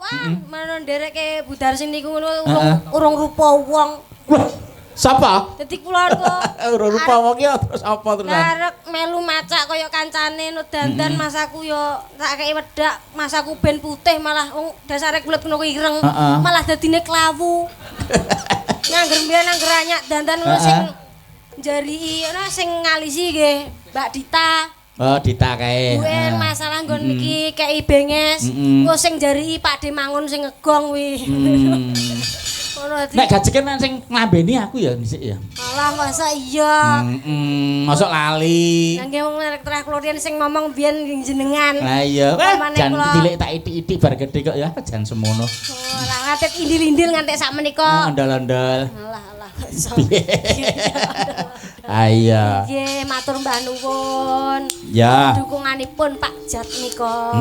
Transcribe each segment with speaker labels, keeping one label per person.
Speaker 1: Wah, menawa ndereke Bu Darsin niku ngono urung rupa wong.
Speaker 2: Wah, sapa?
Speaker 1: Dadi kula kok
Speaker 2: Urung rupa wong ki terus apa terusan?
Speaker 1: Arek melu macak kaya kancane no dandan mas aku yo tak kei wedak, mas aku ben putih malah wong dasare kulit ngono kuwi ireng, malah dadine klawu. Ngangger mbiyen angger anyak dandan ngono sing njariki ana sing ngalisi nggih Mbak Dita.
Speaker 2: Oh, Dita kae.
Speaker 1: Kuwi masalah nggon iki kei benges. Engko sing njariki Pak De Mangun sing ngegong kuwi. Ngono dadi.
Speaker 2: Nek gajeken sing nglambeni aku ya dhisik ya.
Speaker 1: Alah masa iya.
Speaker 2: Mosok lali.
Speaker 1: Lah nggih wong nek terah kula riyen sing ngomong biyen jenengan.
Speaker 2: Lah iya, jan cilik tak ithik-ithik bar gedhe kok ya jan semono.
Speaker 1: Oh, lah nganti indil-indil nganti sak menika.
Speaker 2: Ondol-ondol.
Speaker 1: Alah alah.
Speaker 2: Iya.
Speaker 1: Nggih, matur mbah nuwun.
Speaker 2: Ya.
Speaker 1: Dukunganipun Pak Jatmiko.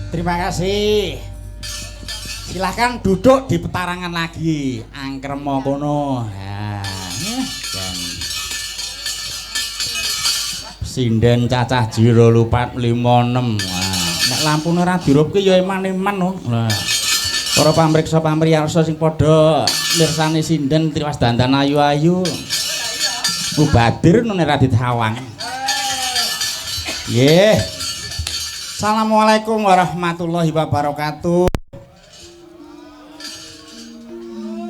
Speaker 2: Terima kasih. Silahkan duduk di petarangan lagi. Angkrema kono. Ha, dan sinden cacah jiro lupat 56. Wah, nek lampune ora dirupke ya eman-eman no. Lah. Para pamriksa pamriyarsa sing padha mirsani sinden triwas dandan ayu-ayu. Mubadir nek ora ditawang. Nggih. Assalamualaikum warahmatullahi wabarakatuh.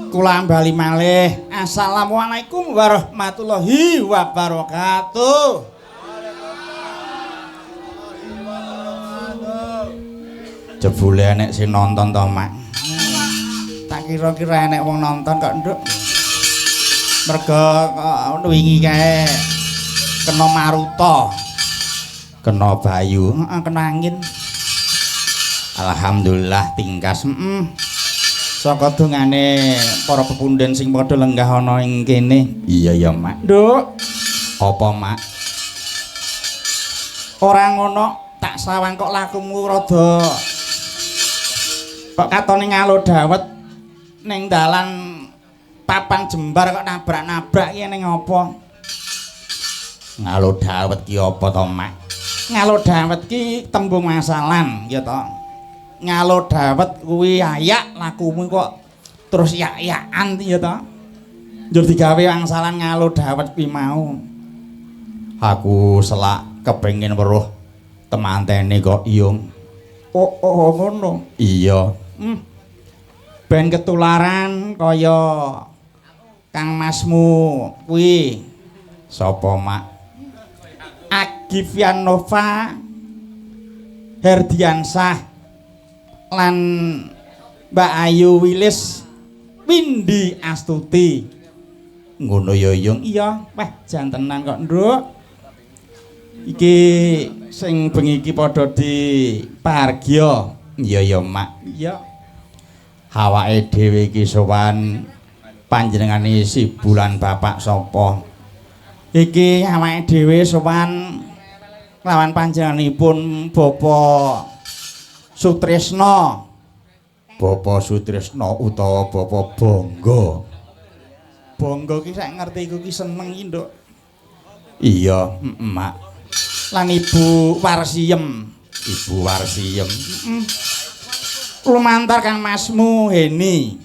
Speaker 2: Kula bali malih. Assalamualaikum warahmatullahi wabarakatuh. Jebule enek sing nonton to, Mak? Tak kira-kira enek wong nonton kok, Nduk. Mergo kok wingi kae kena maruta. Kena bayu, heeh, kena angin. Alhamdulillah tingkas. Saka dongane para pepunden sing padha lenggah ana ing kene. Iya ya, Mak. Nduk. Apa, Mak? Ora ngono, tak sawang kok lakumu rada kok katone ngalo dawet ning dalan papan jembar kok nabrak-nabrak ki ning apa? Ngalo dawet ki apa to, Mak? Ngalo dawet ki tembung masalan, ya to. Ngalo dawet kuwi ayak lakumu kok terus yak-yakan ya to. Njur digawe wangsalan ngalo dawet kuwi mau. Aku selak kepengin weruh temantene kok, Iyung. Oh, oh ngono. Iya. Ben ketularan kaya Kang Masmu kuwi. Sapa, Mak? Agivianova Herdiansah lan Mbak Ayu Wilis Windi Astuti. Ngono ya, Yung. Iya, wah jan tenan kok, Nduk. Iki sing bengi iki padha dipargya. Iya ya, Mak. Iya. Awake dhewe iki sowan panjenengane si bulan bapak sapa? Iki awake dhewe sowan lawan panjenenganipun Bapak Sutrisno. Bapak Sutrisno utawa Bapak Bangga. Bangga ki sak ngerti iku ki seneng ki, Nduk. Iya, Mak. Lan Ibu Warsiem. Ibu Warsiem. Lumantar Kang Masmu Heni.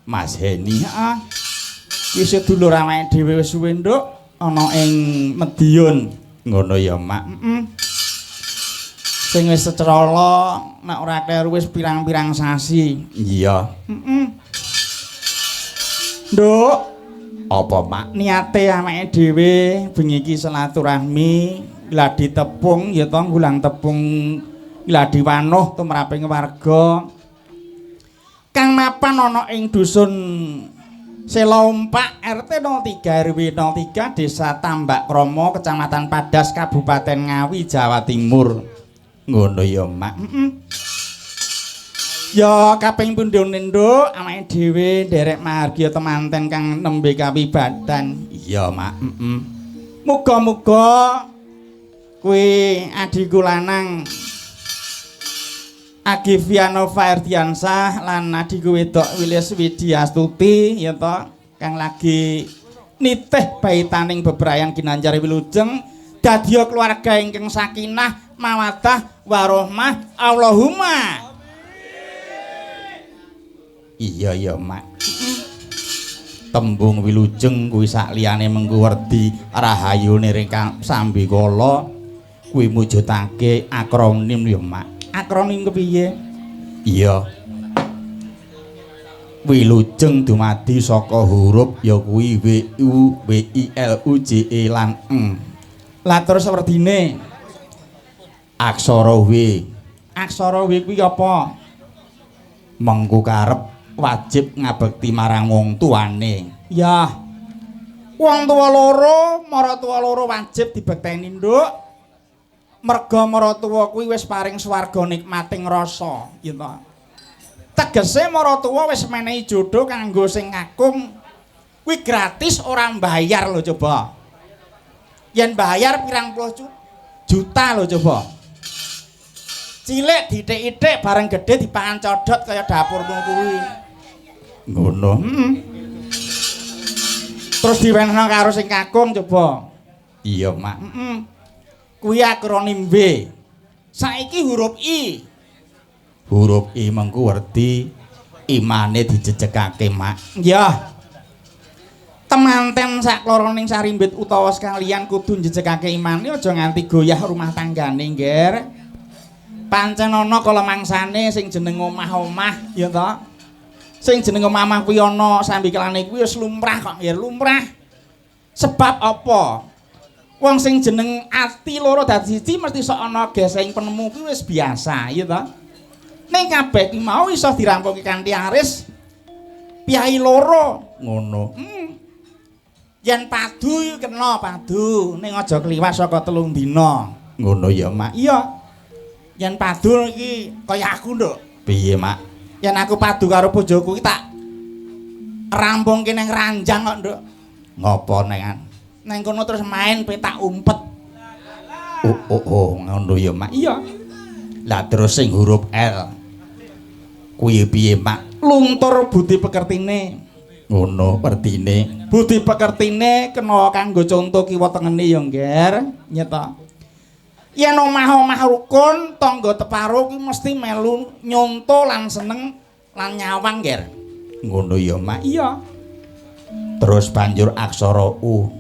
Speaker 2: Mas Heni, heeh. Ki sedulur awake dhewe wis suwe, Nduk, ana ing Mediun. Ngono ya, Mak. Heeh. Sing wis secrala nek ora kleru wis pirang-pirang sasi. Iya. Heeh. Nduk, apa, Mak? Niate awake dhewe bengi iki silaturahmi gladi tepung ya to, gulang tepung gladi wanuh tumraping warga kang mapan ana ing dusun Selompak RT 03 RW 03 Desa Tambak Kromo Kecamatan Padas Kabupaten Ngawi Jawa Timur. Ngono ya, Mak. Heeh. Ya kaping pindhone, Nduk, awake dhewe nderek mahargya temanten kang nembe kawibadan. Iya, Mak. Heeh. Muga-muga kuwi adhiku lanang Agiviano Ferdiansah lan adhiku wedok Wilis Widyastuti ya to, kang lagi nitih baitaning bebrayan ginanjar wilujeng dadiya keluarga ingkang sakinah mawaddah warahmah. Allahumma. Iya ya, Mak. Tembung wilujeng kuwi sak liyane mengku werdi rahayune ring sambikala kuwi mujudake akronim ya, Mak. Akronim kepiye? Iya. Wilujeng dumadi saka huruf ya kuwi W U W I L U J E lan N. Lah terus werdine aksara W. Aksara W kuwi apa? Mengku karep wajib ngabekti marang wong tuane. Ya. Wong tuwa loro, maratuwa loro wajib dibekteni, Nduk. Merga maratuwa kuwi wis paring swarga nikmating rasa, ya to. Tegese maratuwa wis menehi jodoh kanggo sing kakung. Kuwi gratis ora mbayar lho coba. Yen bayar pirang puluh juta lho coba. Cilik dithik-ithik bareng gedhe dipangan codot kaya dapurmu kuwi. Ngono. Heeh. Terus diwenehno karo sing kakung coba. Iya, Mak. Heeh. Kuwi akronim W. Saiki huruf I. Huruf I mengku werdi imane dijejegake, Mak. Iya. Temanten sak kloroning sarimbit utawa sekalian kudu njejegake imane aja nganti goyah rumah tanggane, Ngger. Pancen ana kala mangsane sing jeneng omah-omah, ya to. Sing jeneng omah-omah kuwi ana sambikelane kuwi wis lumrah kok, ya lumrah. Sebab apa? Wong sing jeneng ati loro dadi siji mesti sok ana geseng penemu kuwi wis biasa, ya to. Ning kabeh ki mau iso dirampungke kanthi aris piyai loro ngono. Yen padu kena padu, ning aja kliwat saka 3 dina. Ngono ya, Mak. Iya. Yen padu iki kaya aku, Nduk. Piye, Mak? Yen aku padu karo bojoku iki tak rampungke ning ranjang kok, Nduk. Ngopo nengan? Neng kono terus main petak umpet. Oh, oh, oh, ngono ya, Mak. Iya. Lah terus sing huruf L kuwi piye, Mak? Luntur budi pekertine. Ngono werdine. Budi pekertine kena kanggo conto kiwa tengene ya, Ngger. Ya ta. Yen omah-omah rukun, tangga teparo kuwi mesti melu nyonto lan seneng lan nyawang, Ngger. Ngono ya, Mak. Iya. Terus banjur aksara U.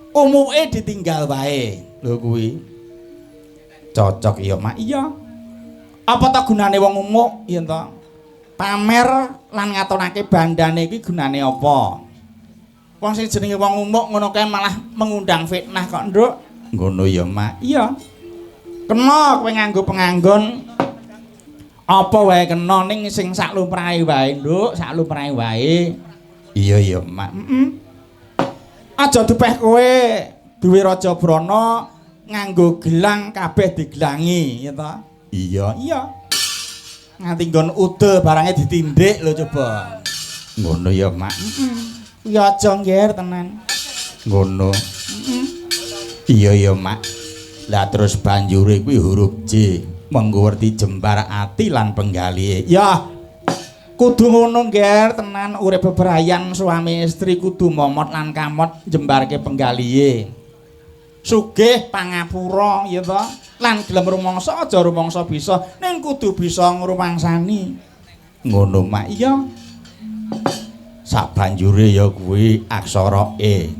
Speaker 2: Umuke ditinggal wae. Lho kuwi. Cocok ya, Mak. Iya. Apa ta gunane wong umuk, ya ta? Pamer lan ngatonake bandane iki gunane apa? Wong sing jenenge wong umuk ngono kae malah mengundang fitnah kok, Nduk. Ngono ya, Mak. Iya. Kena kowe nganggo penganggon apa wae kena ning sing sak lumrahe wae, Nduk, sak lumrahe wae. Iya ya, Mak. Heeh. Aja dupeh kowe duwe Raja Brana nganggo gelang kabeh digelangi, ya ta? Iya, iya. Nganti nggon udel barange ditindik lho coba. Ngono ya, Mak. Heeh. Ya aja ngger tenan. Ngono. Heeh. Iya ya, Mak. Lah terus banjure kuwi huruf J. Mengko werti jembar ati lan penggalihe. Ya. Kudu ngono ngger tenan urip bebrayan suami istri kudu momot lan kamot jembarke penggalihe. Sugih pangapura ya ta? Lan gelem rumangsa aja rumangsa bisa ning kudu bisa ngrumangsani. Ngono, Mak. Iya. Sabanjure ya kuwi aksara E.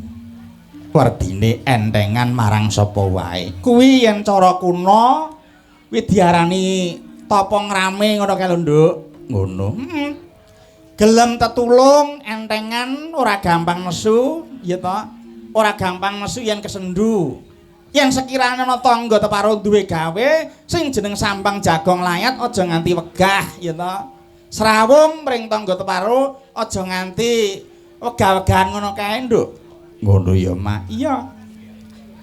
Speaker 2: Werdine entengan marang sapa wae. Kuwi yen cara kuna kuwi diarani tapa ngrame ngono kae lho, Nduk. Ngono. Heeh. Gelem tetulung entengan ora gampang nesu, ya ta? Ora gampang nesu yen kesendu. Yen sekirane ana tangga teparo duwe gawe sing jeneng sambang jagong layat aja nganti wegah, ya ta? Srawung mring tangga teparo aja nganti wegah-wegahan ngono kae, Nduk. Ngono ya, Mak. Iya.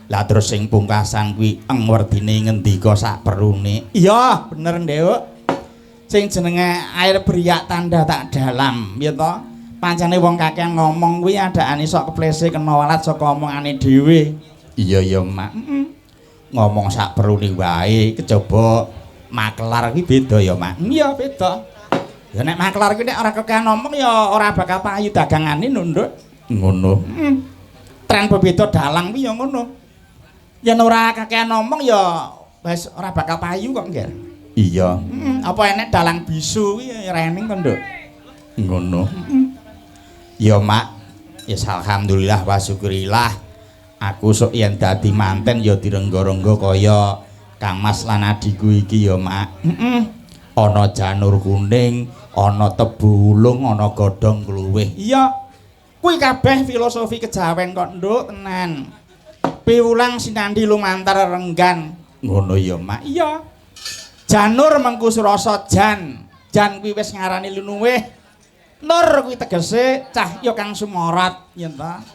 Speaker 2: Lah terus sing pungkasan kuwi eng werdine ngendika sak perlune. Iya, bener, Nduk. Sing jenenge air beriak tanda tak dalam, ya ta? Pancene wong kakean ngomong kuwi adakane sok keplese kena walat saka omongane dhewe. Iya ya, Mak. Heeh. Ngomong sak perlune wae, kejaba makelar kuwi beda ya, Mak. Iya, beda. Ya nek makelar kuwi nek ora kekean ngomong ya ora bakal payu dagangane lho, Nduk. Ngono. Heeh. Tren bebeda dalang kuwi ya ngono. Yen ora kakean ngomong ya wis ora bakal payu kok, Ngger. Iya. Heeh, apa enek dalang bisu kuwi ya rening to, Nduk. Ngono. Heeh. Ya, Mak. Ya alhamdulillah wa syukurillah. Aku sok yen dadi manten ya direngga-rengga kaya Kang Mas lan adhiku iki ya, Mak. Heeh. Ana janur kuning, ana tebu wulung, ana godhong kluwih. Iya. Kuwi kabeh filosofi kejawen kok, Nduk, tenan. Piwulang sinandi lumantar renggan. Ngono ya, Mak. Iya. Janur mengku surasa jan. Jan kuwi wis ngarani linuwih. Nur kuwi tegese cahya kang sumorot, yen ta.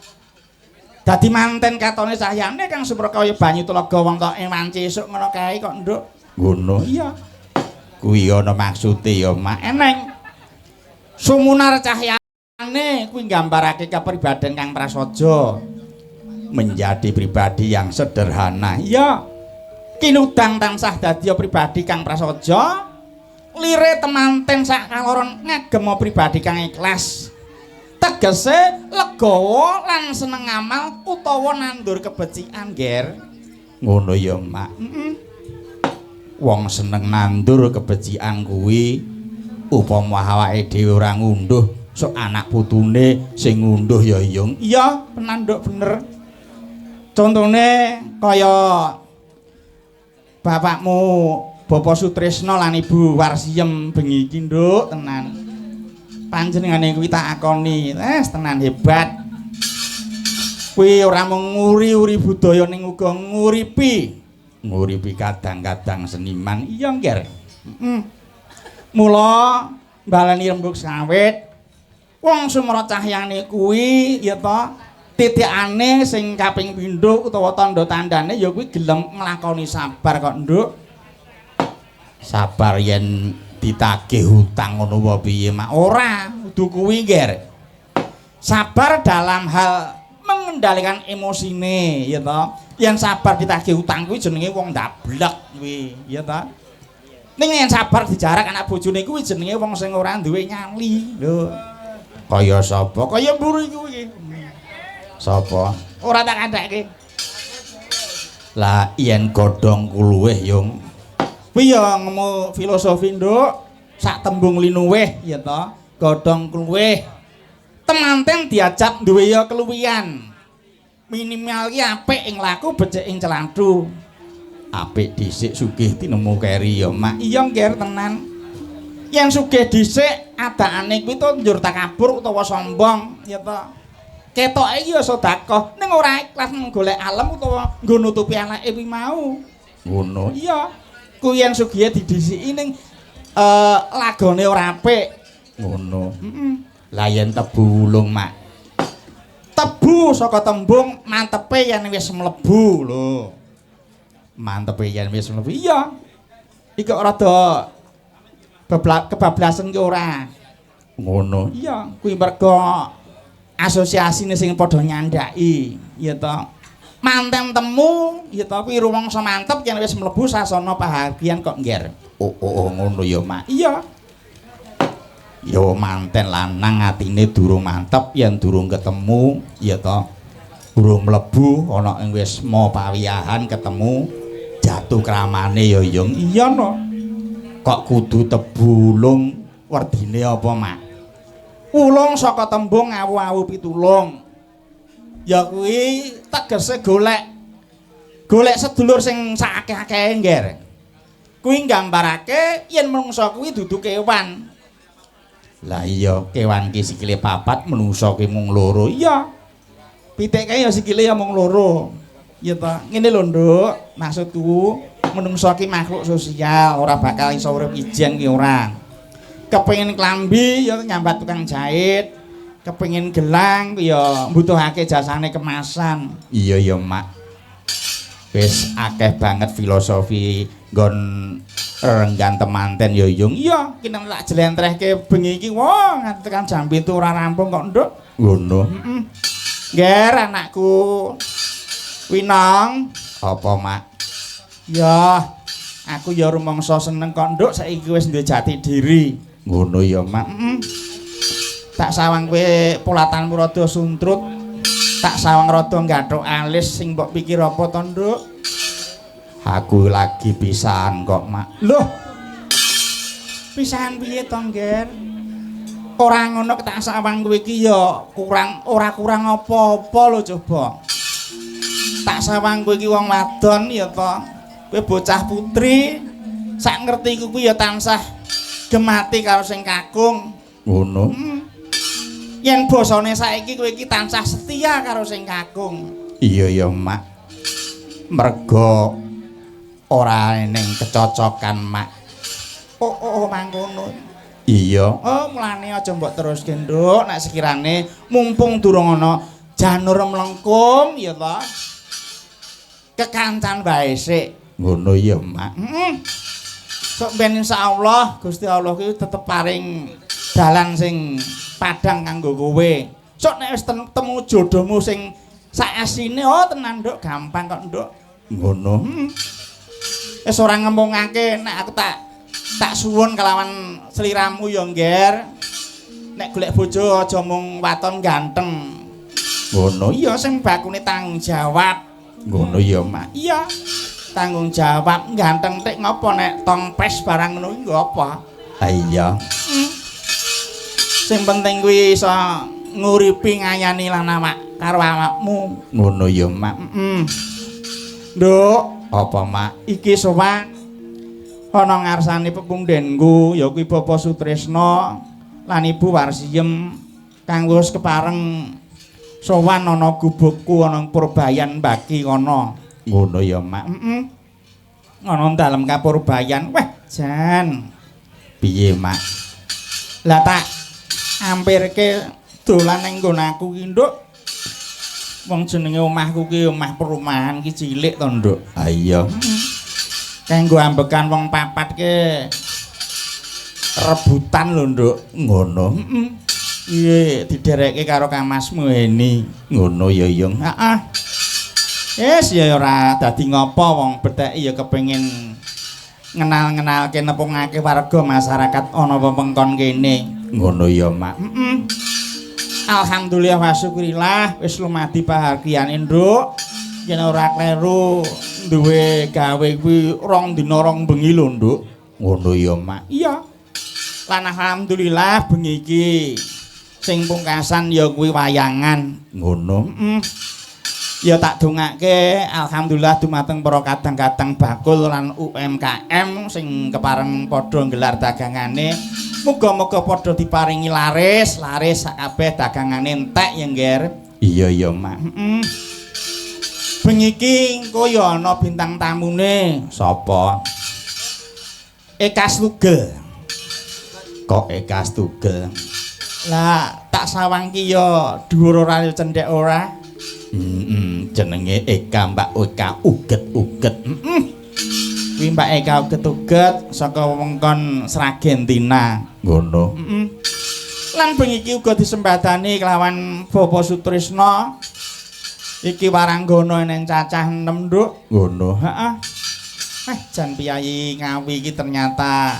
Speaker 2: Dadi manten katone cahyane kang sumra kaya banyu telaga wong tok wanci esuk ngono kae kok, Nduk. Ngono. Iya. Kuwi ana maksude ya, Mak. Eneng. Sumunar cahyane kuwi nggambarake kepribaden kang prasaja. Menjadi pribadi yang sederhana. Iya. Kinudang tansah dadi pribadi kang prasaja. Lire temanten sak kaloron ngagem pribadi kang ikhlas. Tegese legawa lan seneng amal utawa nandur kebecikan, Ger. Ngono ya, Mak. Heeh. Wong seneng nandur kebecikan kuwi upama awake dhewe ora ngunduh, sok anak putune sing ngunduh ya yung. Iya, tenan, Nduk, bener. Contone kaya bapakmu Bapak Sutrisno lan Ibu Warsiem bengi iki, Nduk, tenan. Panjenengane kuwi tak akoni, tenan hebat. Kuwi ora mung nguri-uri budaya ning uga nguripi. Nguripi kadang-kadang seniman. Iya, Ngger. Heeh. Mula baleni rembug sawit wong sumra cahyane kuwi ya ta titikane sing kaping pindho utawa tandha-tandane ya kuwi gelem nglakoni sabar kok, Nduk. Sabar yen ditagih hutang ngono apa piye, Mak? Ora, kudu kuwi, Ngger. Sabar dalam hal mengendalikan emosine, ya ta. Yen sabar ditagih hutang kuwi jenenge wong ndablek kuwi, ya ta. Ning yen sabar dijarak anak bojone kuwi jenenge wong sing ora duwe nyali. Lho. Kaya sapa? Kaya mburi kuwi. Sapa? Ora tak kandhake. Lah yen godhong kuluwih yung kuwi ya ngemu filosofi, Nduk. Sak tembung linuwih ya ta. Godhong kluwih. Temanten diajak duwe ya keluwihan. Minimal ki apik ing laku becik ing celathu. Apik dhisik sugih tinemu keri ya, Mak. Iya, Ngger, tenan. Yen sugih dhisik adakane kuwi to njur takabur utawa sombong, ya ta. Ketoke iki ya sedekah, ning ora ikhlas golek alem utawa nggo nutupi eleke kuwi mau. Ngono. Iya. Kuwi yen sugihe didhisiki ning lagone ora apik. Ngono. Heeh. Lah yen tebu wulung, Mak. Tebu saka tembung mantepe yen wis mlebu lho. Mantepe yen wis mlebu. Iya. Iki kok rada kebablasan ki ora. Ngono. Iya, kuwi mergo asosiasine sing padha nyandhaki, ya to. Manten temu, ya to, kuwi rumangsa mantep yen wis mlebu sasana pahargyan kok, Ngger. Oh, oh, ngono ya, Mak. Iya. Ya manten lanang atine durung mantep yen durung ketemu, ya to. Durung mlebu ana ing wis pawiyahan ketemu jatuh kramane ya, Yung. Iya no. Kok kudu tebu wulung werdine apa, Mak? Wulung saka tembung awu-awu pitulung. Ya kuwi tegese golek golek sedulur sing sak akeh-akehe, Ngger. Kuwi nggambarake yen menungsa kuwi dudu kewan. Lah iya, kewan ki sikile papat, menungsa ki mung loro. Iya. Pitik kae ya sikile ya mung loro. Ya ta, ngene lho, Nduk, maksudku menungsa ki makhluk sosial, ora bakal iso urip ijen ki ora. Kepengin klambi ya nyambat tukang jahit, kepengin gelang ya mbutuhake jasane kemasan. Iya ya, Mak. Wis akeh banget filosofi nggon renggan temanten ya, Yung. Iya, ki nek tak jlentrehke bengi iki, wah, nganti tekan jam 7 ora rampung kok, Nduk. Ngono. Heeh. Ngger anakku. Winong, apa, Mak? Ya, aku ya rumangsa seneng kok, Nduk, saiki wis duwe jati diri. Ngono ya, Mak. Heeh. Tak sawang kowe polatanmu rada suntrut. Tak sawang rada nggathuk alis, sing mbok pikir apa to, Nduk? Aku lagi pisahan kok, Mak. Loh. Pisahan piye to, Ngger? Ora ngono tak sawang kowe iki ya kurang ora kurang apa-apa lho coba. Tak sawang kowe iki wong wadon ya to. Kowe bocah putri, sak ngertiku kuwi ya tansah gemati karo sing kakung. Ngono. Yen basane saiki kowe iki tansah setia karo sing kakung. Iya ya, Mak. Mergo ora ning kecocokan, Mak. Oh, oh, mangkono. Iya. Oh, mulane aja mbok teruske, Nduk, nek sekirane mumpung durung ana janur mlengkung ya to. Kekancan wae sik. Ngono ya, Mak. Heeh. Sok ben insyaallah Gusti Allah ki tetep paring dalan sing padhang kanggo kowe. Sok nek wis temu jodohmu sing sak asine, oh tenan, Nduk, gampang kok, Nduk. Ngono. Heeh. Wis ora ngomongake nek aku tak suwun kelawan sliramu ya, Ngger. Nek golek bojo aja mung waton ganteng. Ngono. Iya, sing bakune tanggung jawab. Ngono ya, Mak. Iya. Tanggung jawab ganteng tik ngopo nek tong pes barang ngono kuwi nggo apa? Ha iya. Sing penting kuwi iso nguripi ngayani lan awak karo awakmu. Ngono ya, Mak. Heeh. Nduk, apa, Mak? Iki sowan ana ngarsane pepundhenku ya kuwi Bapak Sutrisno lan Ibu Warsiyem kang wis kepareng sowan ana gubukku ana Purbayan Baki kono. Ngono ya, Mak. Heeh. Ana dalem Kapurbayan. Wah, jan. Piye, Mak? Lah tak ampirke dolan ning nggon aku ki, Nduk. Wong jenenge omahku ki omah perumahan ki cilik to, Nduk. Ha iya. Kanggo ambekan wong papat ki rebutan lho, Nduk. Ngono. Heeh. Piye diderekke karo Kang Mas Muheni. Ngono ya, Yung. Heeh. Wis ya ora dadi ngopo wong betheki ya kepengin ngenal-ngenalke nepungake warga masyarakat ana wewengkon kene. Ngono ya, Mak. Heeh. Alhamdulillah wa syukurillah wis lumadi pahargyane, Nduk. Yen ora kleru duwe gawe kuwi rong dina rong bengi lho, Nduk. Ngono ya, Mak. Iya. Lan alhamdulillah bengi iki sing pungkasan ya kuwi wayangan. Ngono. Heeh. Ya tak dongake alhamdulillah dumateng para kadang-kadang bakul lan UMKM sing kepareng padha nggelar dagangane. Muga-muga padha diparingi laris, laris sakabeh dagangane entek ya, Ngger. Iya ya, Mak. Heeh. Bengi iki engko ya ana bintang tamune. Sapa? Eka Stugel. Kok Eka Stugel? Lah tak sawang ki ya dhuwur ora cendhek ora. Jenenge Eka Mbak Eka uget-uget. Kuwi Mbak Eka uget-uget saka wewengkon Sragen Tina. Ngono. Lan bengi iki uga disembadani kelawan Bapak Sutrisna. Iki waranggana ning cacah 6, Nduk. Ngono. Heeh. Jan piyayi Ngawi iki ternyata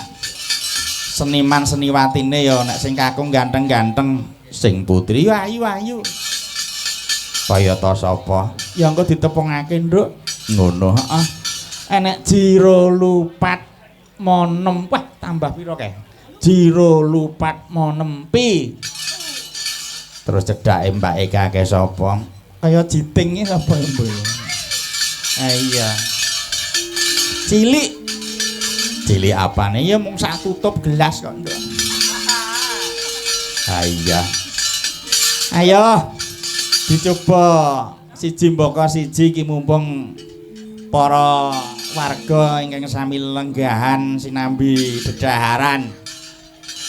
Speaker 2: seniman seniwatine ya nek sing kakung ganteng-ganteng, sing putri ya ayu-ayu. Kaya ta sapa? Ya engko ditepungake, Nduk. Ngono, heeh. Enek jiro lupat monem. Wah, tambah piro kae? Jiro lupat monempi. Terus cedhake Mbak Eka kae sapa? Kaya jiting iki sapa mbok? Ah iya. Cilik. Cilik apane? Ya mung sak tutup gelas kok, Nduk. Ah iya. Ayo dicoba siji mbaka siji iki mumpung para warga ingkang sami lenggahan sinambi dedaharan.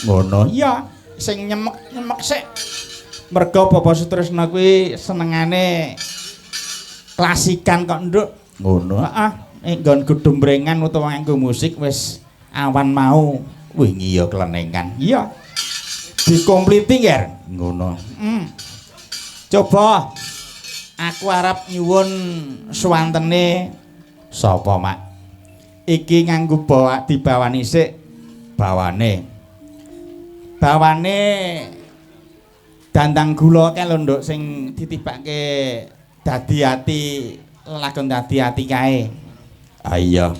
Speaker 2: Ngono. Iya, sing nyemek-nyemek sik. Merga Bapak Sutrisna kuwi senengane klasikan kok, Nduk. Ngono. Heeh. Nek nggon gedombrengan utawa nganggo musik wis awan mau wingi ya klenengan. Iya. Dikompliti, Nger. Ngono. Coba aku arep nyuwun suwantene sapa, Mak? Iki nganggo bawa dibawani sik bawane. Bawane dandang gula kae lho, Nduk, sing ditibake dadi ati lakon dadi ati kae. Ah iya.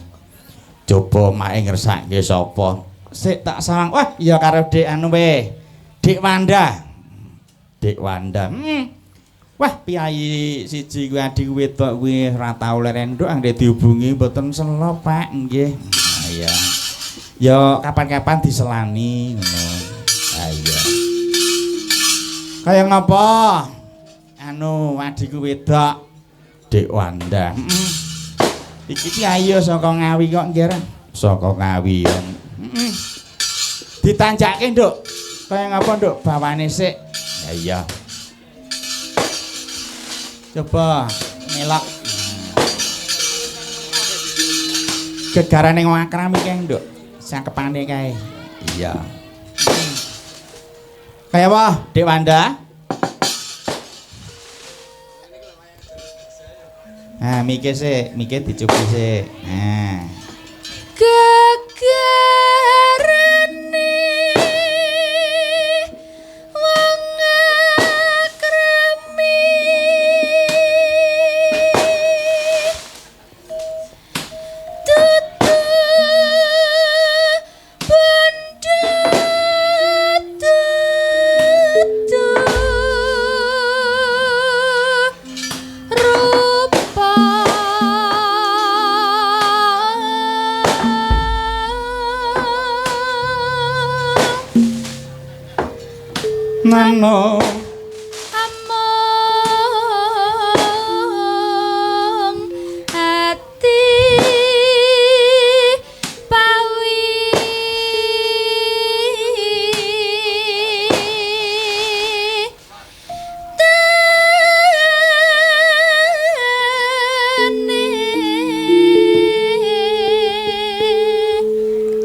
Speaker 2: Coba make ngersake sapa? Sik tak sawang. Wah, iya karo Dik anu we. Dik Wanda. Dik Wanda. Wah, piyayi siji kuwi adik wedok kuwi ora tau leren, Nduk, anggere dihubungi mboten selo, Pak. Nggih. Ah iya. Ya kapan-kapan diselani ngono. Ah iya. Kaya ngapa? Anu adikku wedok Dik Wanda. Iki piyayi saka Ngawi kok, Nggih. Saka Ngawi. Ditanjake, Nduk. Kaya ngapa, Nduk? Bawane sik. Ya iya. Coba melok. Gegarane ngakram iki, Nduk. Sangkepane kae. Iya. Kaya apa, Dik Wanda? Nah, mike sik, mike dicuci sik. Nah.
Speaker 1: Gegarane wong akrami tutu benda tutu rupa.
Speaker 2: Nano
Speaker 1: among ati pawi tane.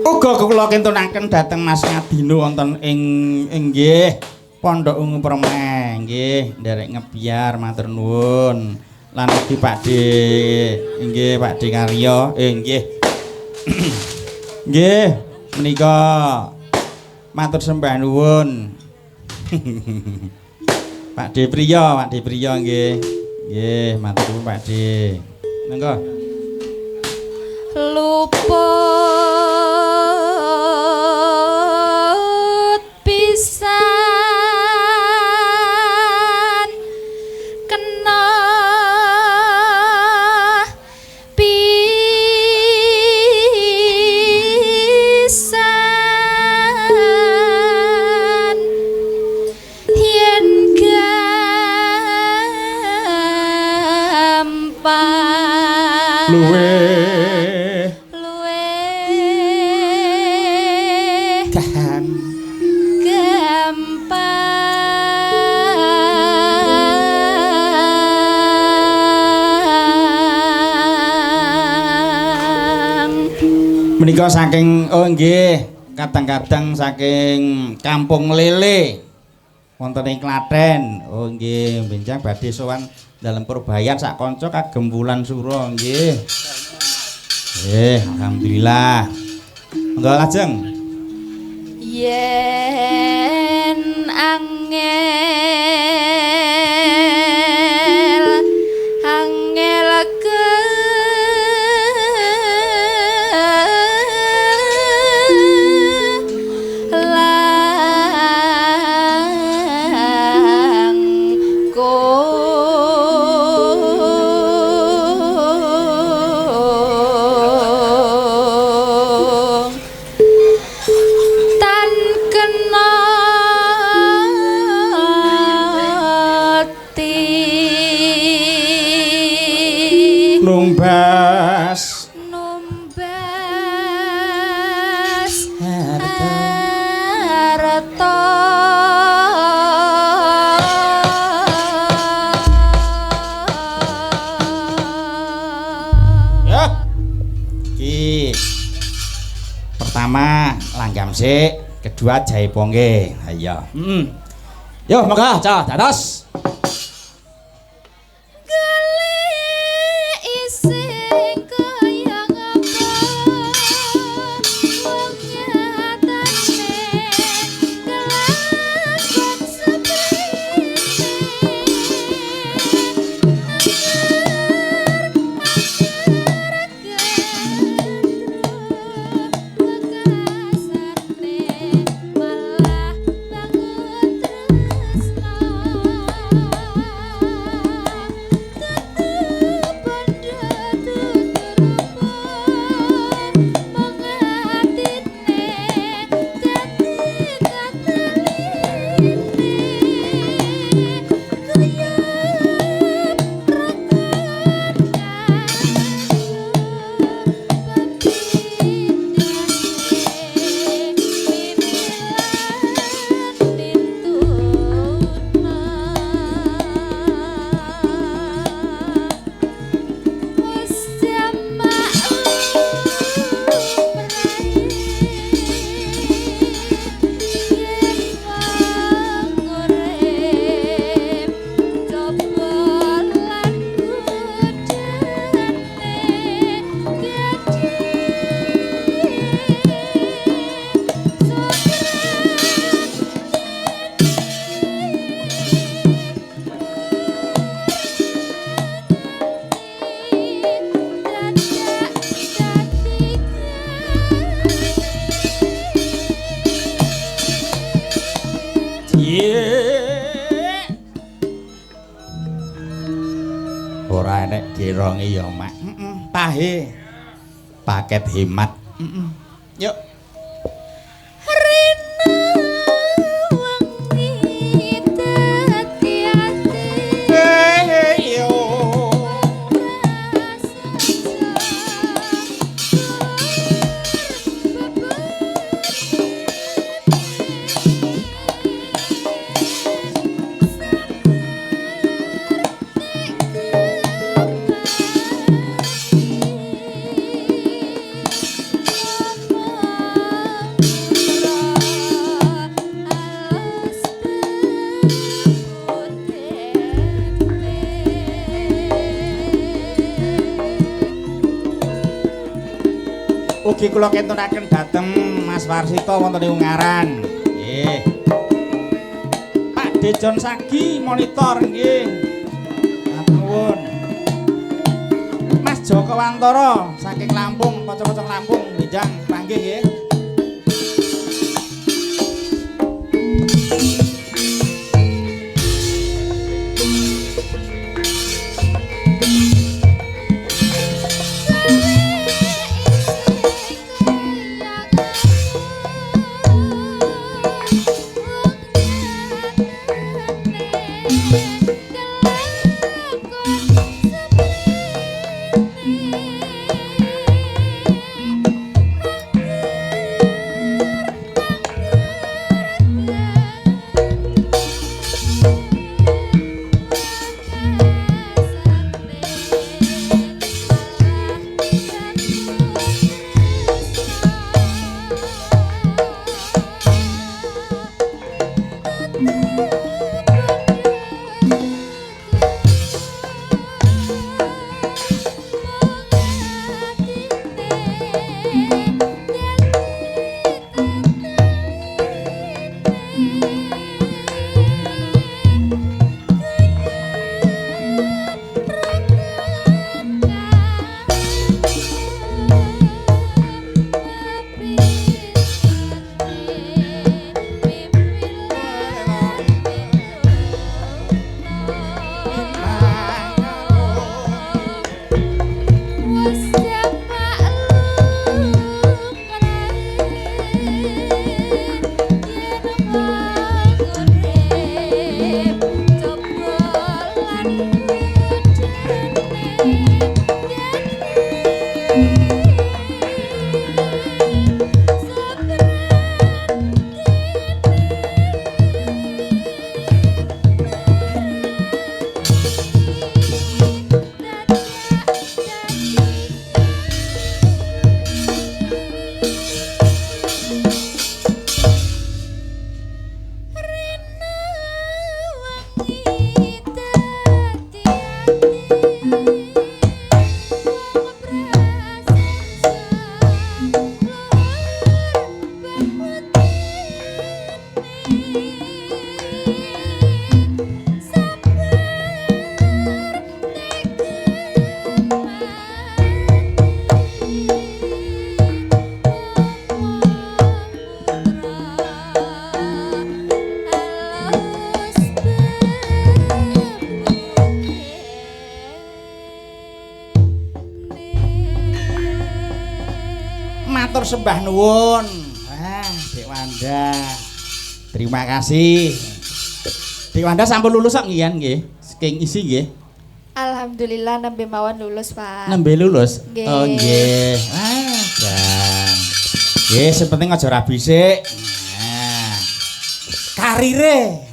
Speaker 2: Uga kula kintunaken dhateng Mas Ngadino wonten ing inggih Pondok Ungu Permai nggih nderek ngebiar matur nuwun. Lan ugi Pak D inggih Pak D Karyo nggih. Nggih menika matur sembah nuwun. Pak D Priyo, Pak D Priyo nggih. Nggih matur nuwun Pak D. Monggo.
Speaker 1: Luput pisan kena pisan yen gampang
Speaker 2: Luwih
Speaker 1: luwih
Speaker 2: gampang.
Speaker 1: Gampang.
Speaker 2: Menika saking oh nggih, kadang-kadang saking Kampung Lele wonten ing Klaten. Oh nggih, benjang badhe sowan dalem Purbayan sak kanca kagem wulan sura nggih. Nggih, alhamdulillah. Monggo lajeng.
Speaker 1: Yen angel angel ke langkung tan kena ti
Speaker 2: Numbas
Speaker 1: numbas
Speaker 2: harta.
Speaker 1: Harta.
Speaker 2: Ya. Iki. Pertama langgam sik, kedua jaipongke. Ha iya. Heeh. Yo monggo cah dados.
Speaker 1: Golek ising kaya ngapa wong nyatane kelakon seprene kekasane malah bangun tresno.
Speaker 2: Ora enek geronge ya, Mak. Heeh, pahe. Paket hemat. Heeh. Yuk.
Speaker 1: Rina wengi dadi ati
Speaker 2: Yo. Ugi kula kentunaken dhateng Mas Warsito wonten ing Ungaran. Nggih. Pak Dejon Sagi monitor nggih. Matur nuwun. Mas Joko Wantara saking Lampung, kanca-kanca Lampung benjang panggih nggih. sembah nuwun. Wah, Dik Wanda. Terima kasih. Dik Wanda sampun lulus kok nggih nggih. Saking isi nggih.
Speaker 3: Alhamdulillah nembe mawon lulus, Pak.
Speaker 2: Nembe lulus?
Speaker 3: Nggih.
Speaker 2: Oh nggih. Ah, jan. Nggih, sing penting aja rabi sik. Nah. Karire.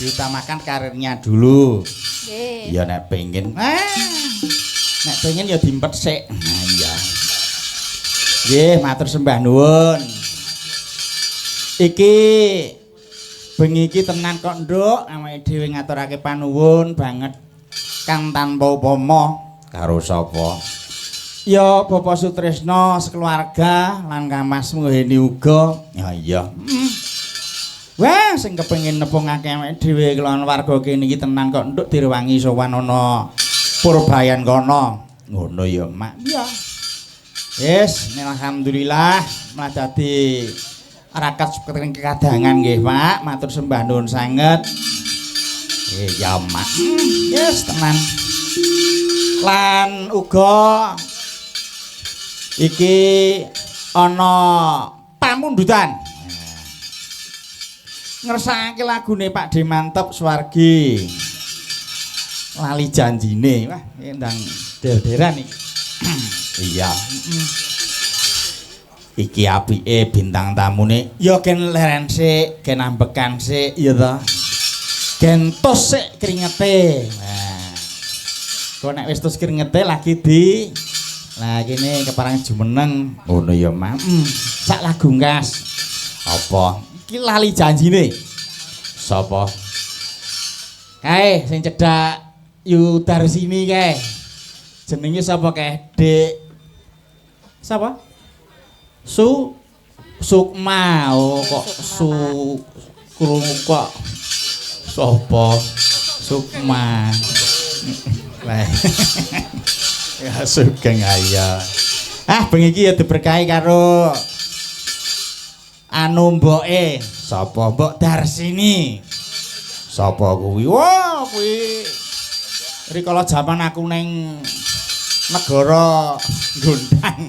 Speaker 2: Diutamakan karirnya dulu.
Speaker 3: Nggih.
Speaker 2: Ya nek pengen. Ah. Nek pengen ya dimpet sik. Nah iya. Nggih, matur sembah nuwun. Iki bengi iki tenan kok, Nduk, awake dhewe ngaturake panuwun banget kang tanpa upama karo sapa. Ya Bapak Sutrisno sekeluarga lan Kang Mas Muheni uga. Ya iya. Wah, sing kepengin nepungake awake dhewe kelawan warga kene iki tenan kok, Nduk, direwangi sowan ana Purbayan kono. Ngono ya, Mak. Iya. Wis, alhamdulillah malah dadi rakat kekadangan nggih, Pak. Matur sembah nuwun sanget. Ya, Mak. Yes, tenan. Lan uga iki ana pamundutan. Ngersakake lagune Pak De Mantep Swargi. Lali janjine. Wah, ndang der-deran iki. Iya. Iki apike bintang tamune ya gen leren sik, gen ambekan sik, ya ta. Gen tos sik kringete. Nah. Kok nek wis tos kringete lagi di lah kene keparang jumeneng. Ngono ya, Mak. Sak lagu ngkas. Apa? Iki lali janjine. Sapa? Kae sing cedhak Yu Darsini kae. Jenenge sapa kae? Dik. Sapa? Su Sukma. Oh kok Su krungu kok. Sapa? Sukma. Lah. Ya sugeng ayo. Ah bengi iki ya diberkahi karo anu mboke. Sapa? Mbok Darsini. Sapa kuwi? Wah, kuwi rikala jaman aku ning negara Gondang.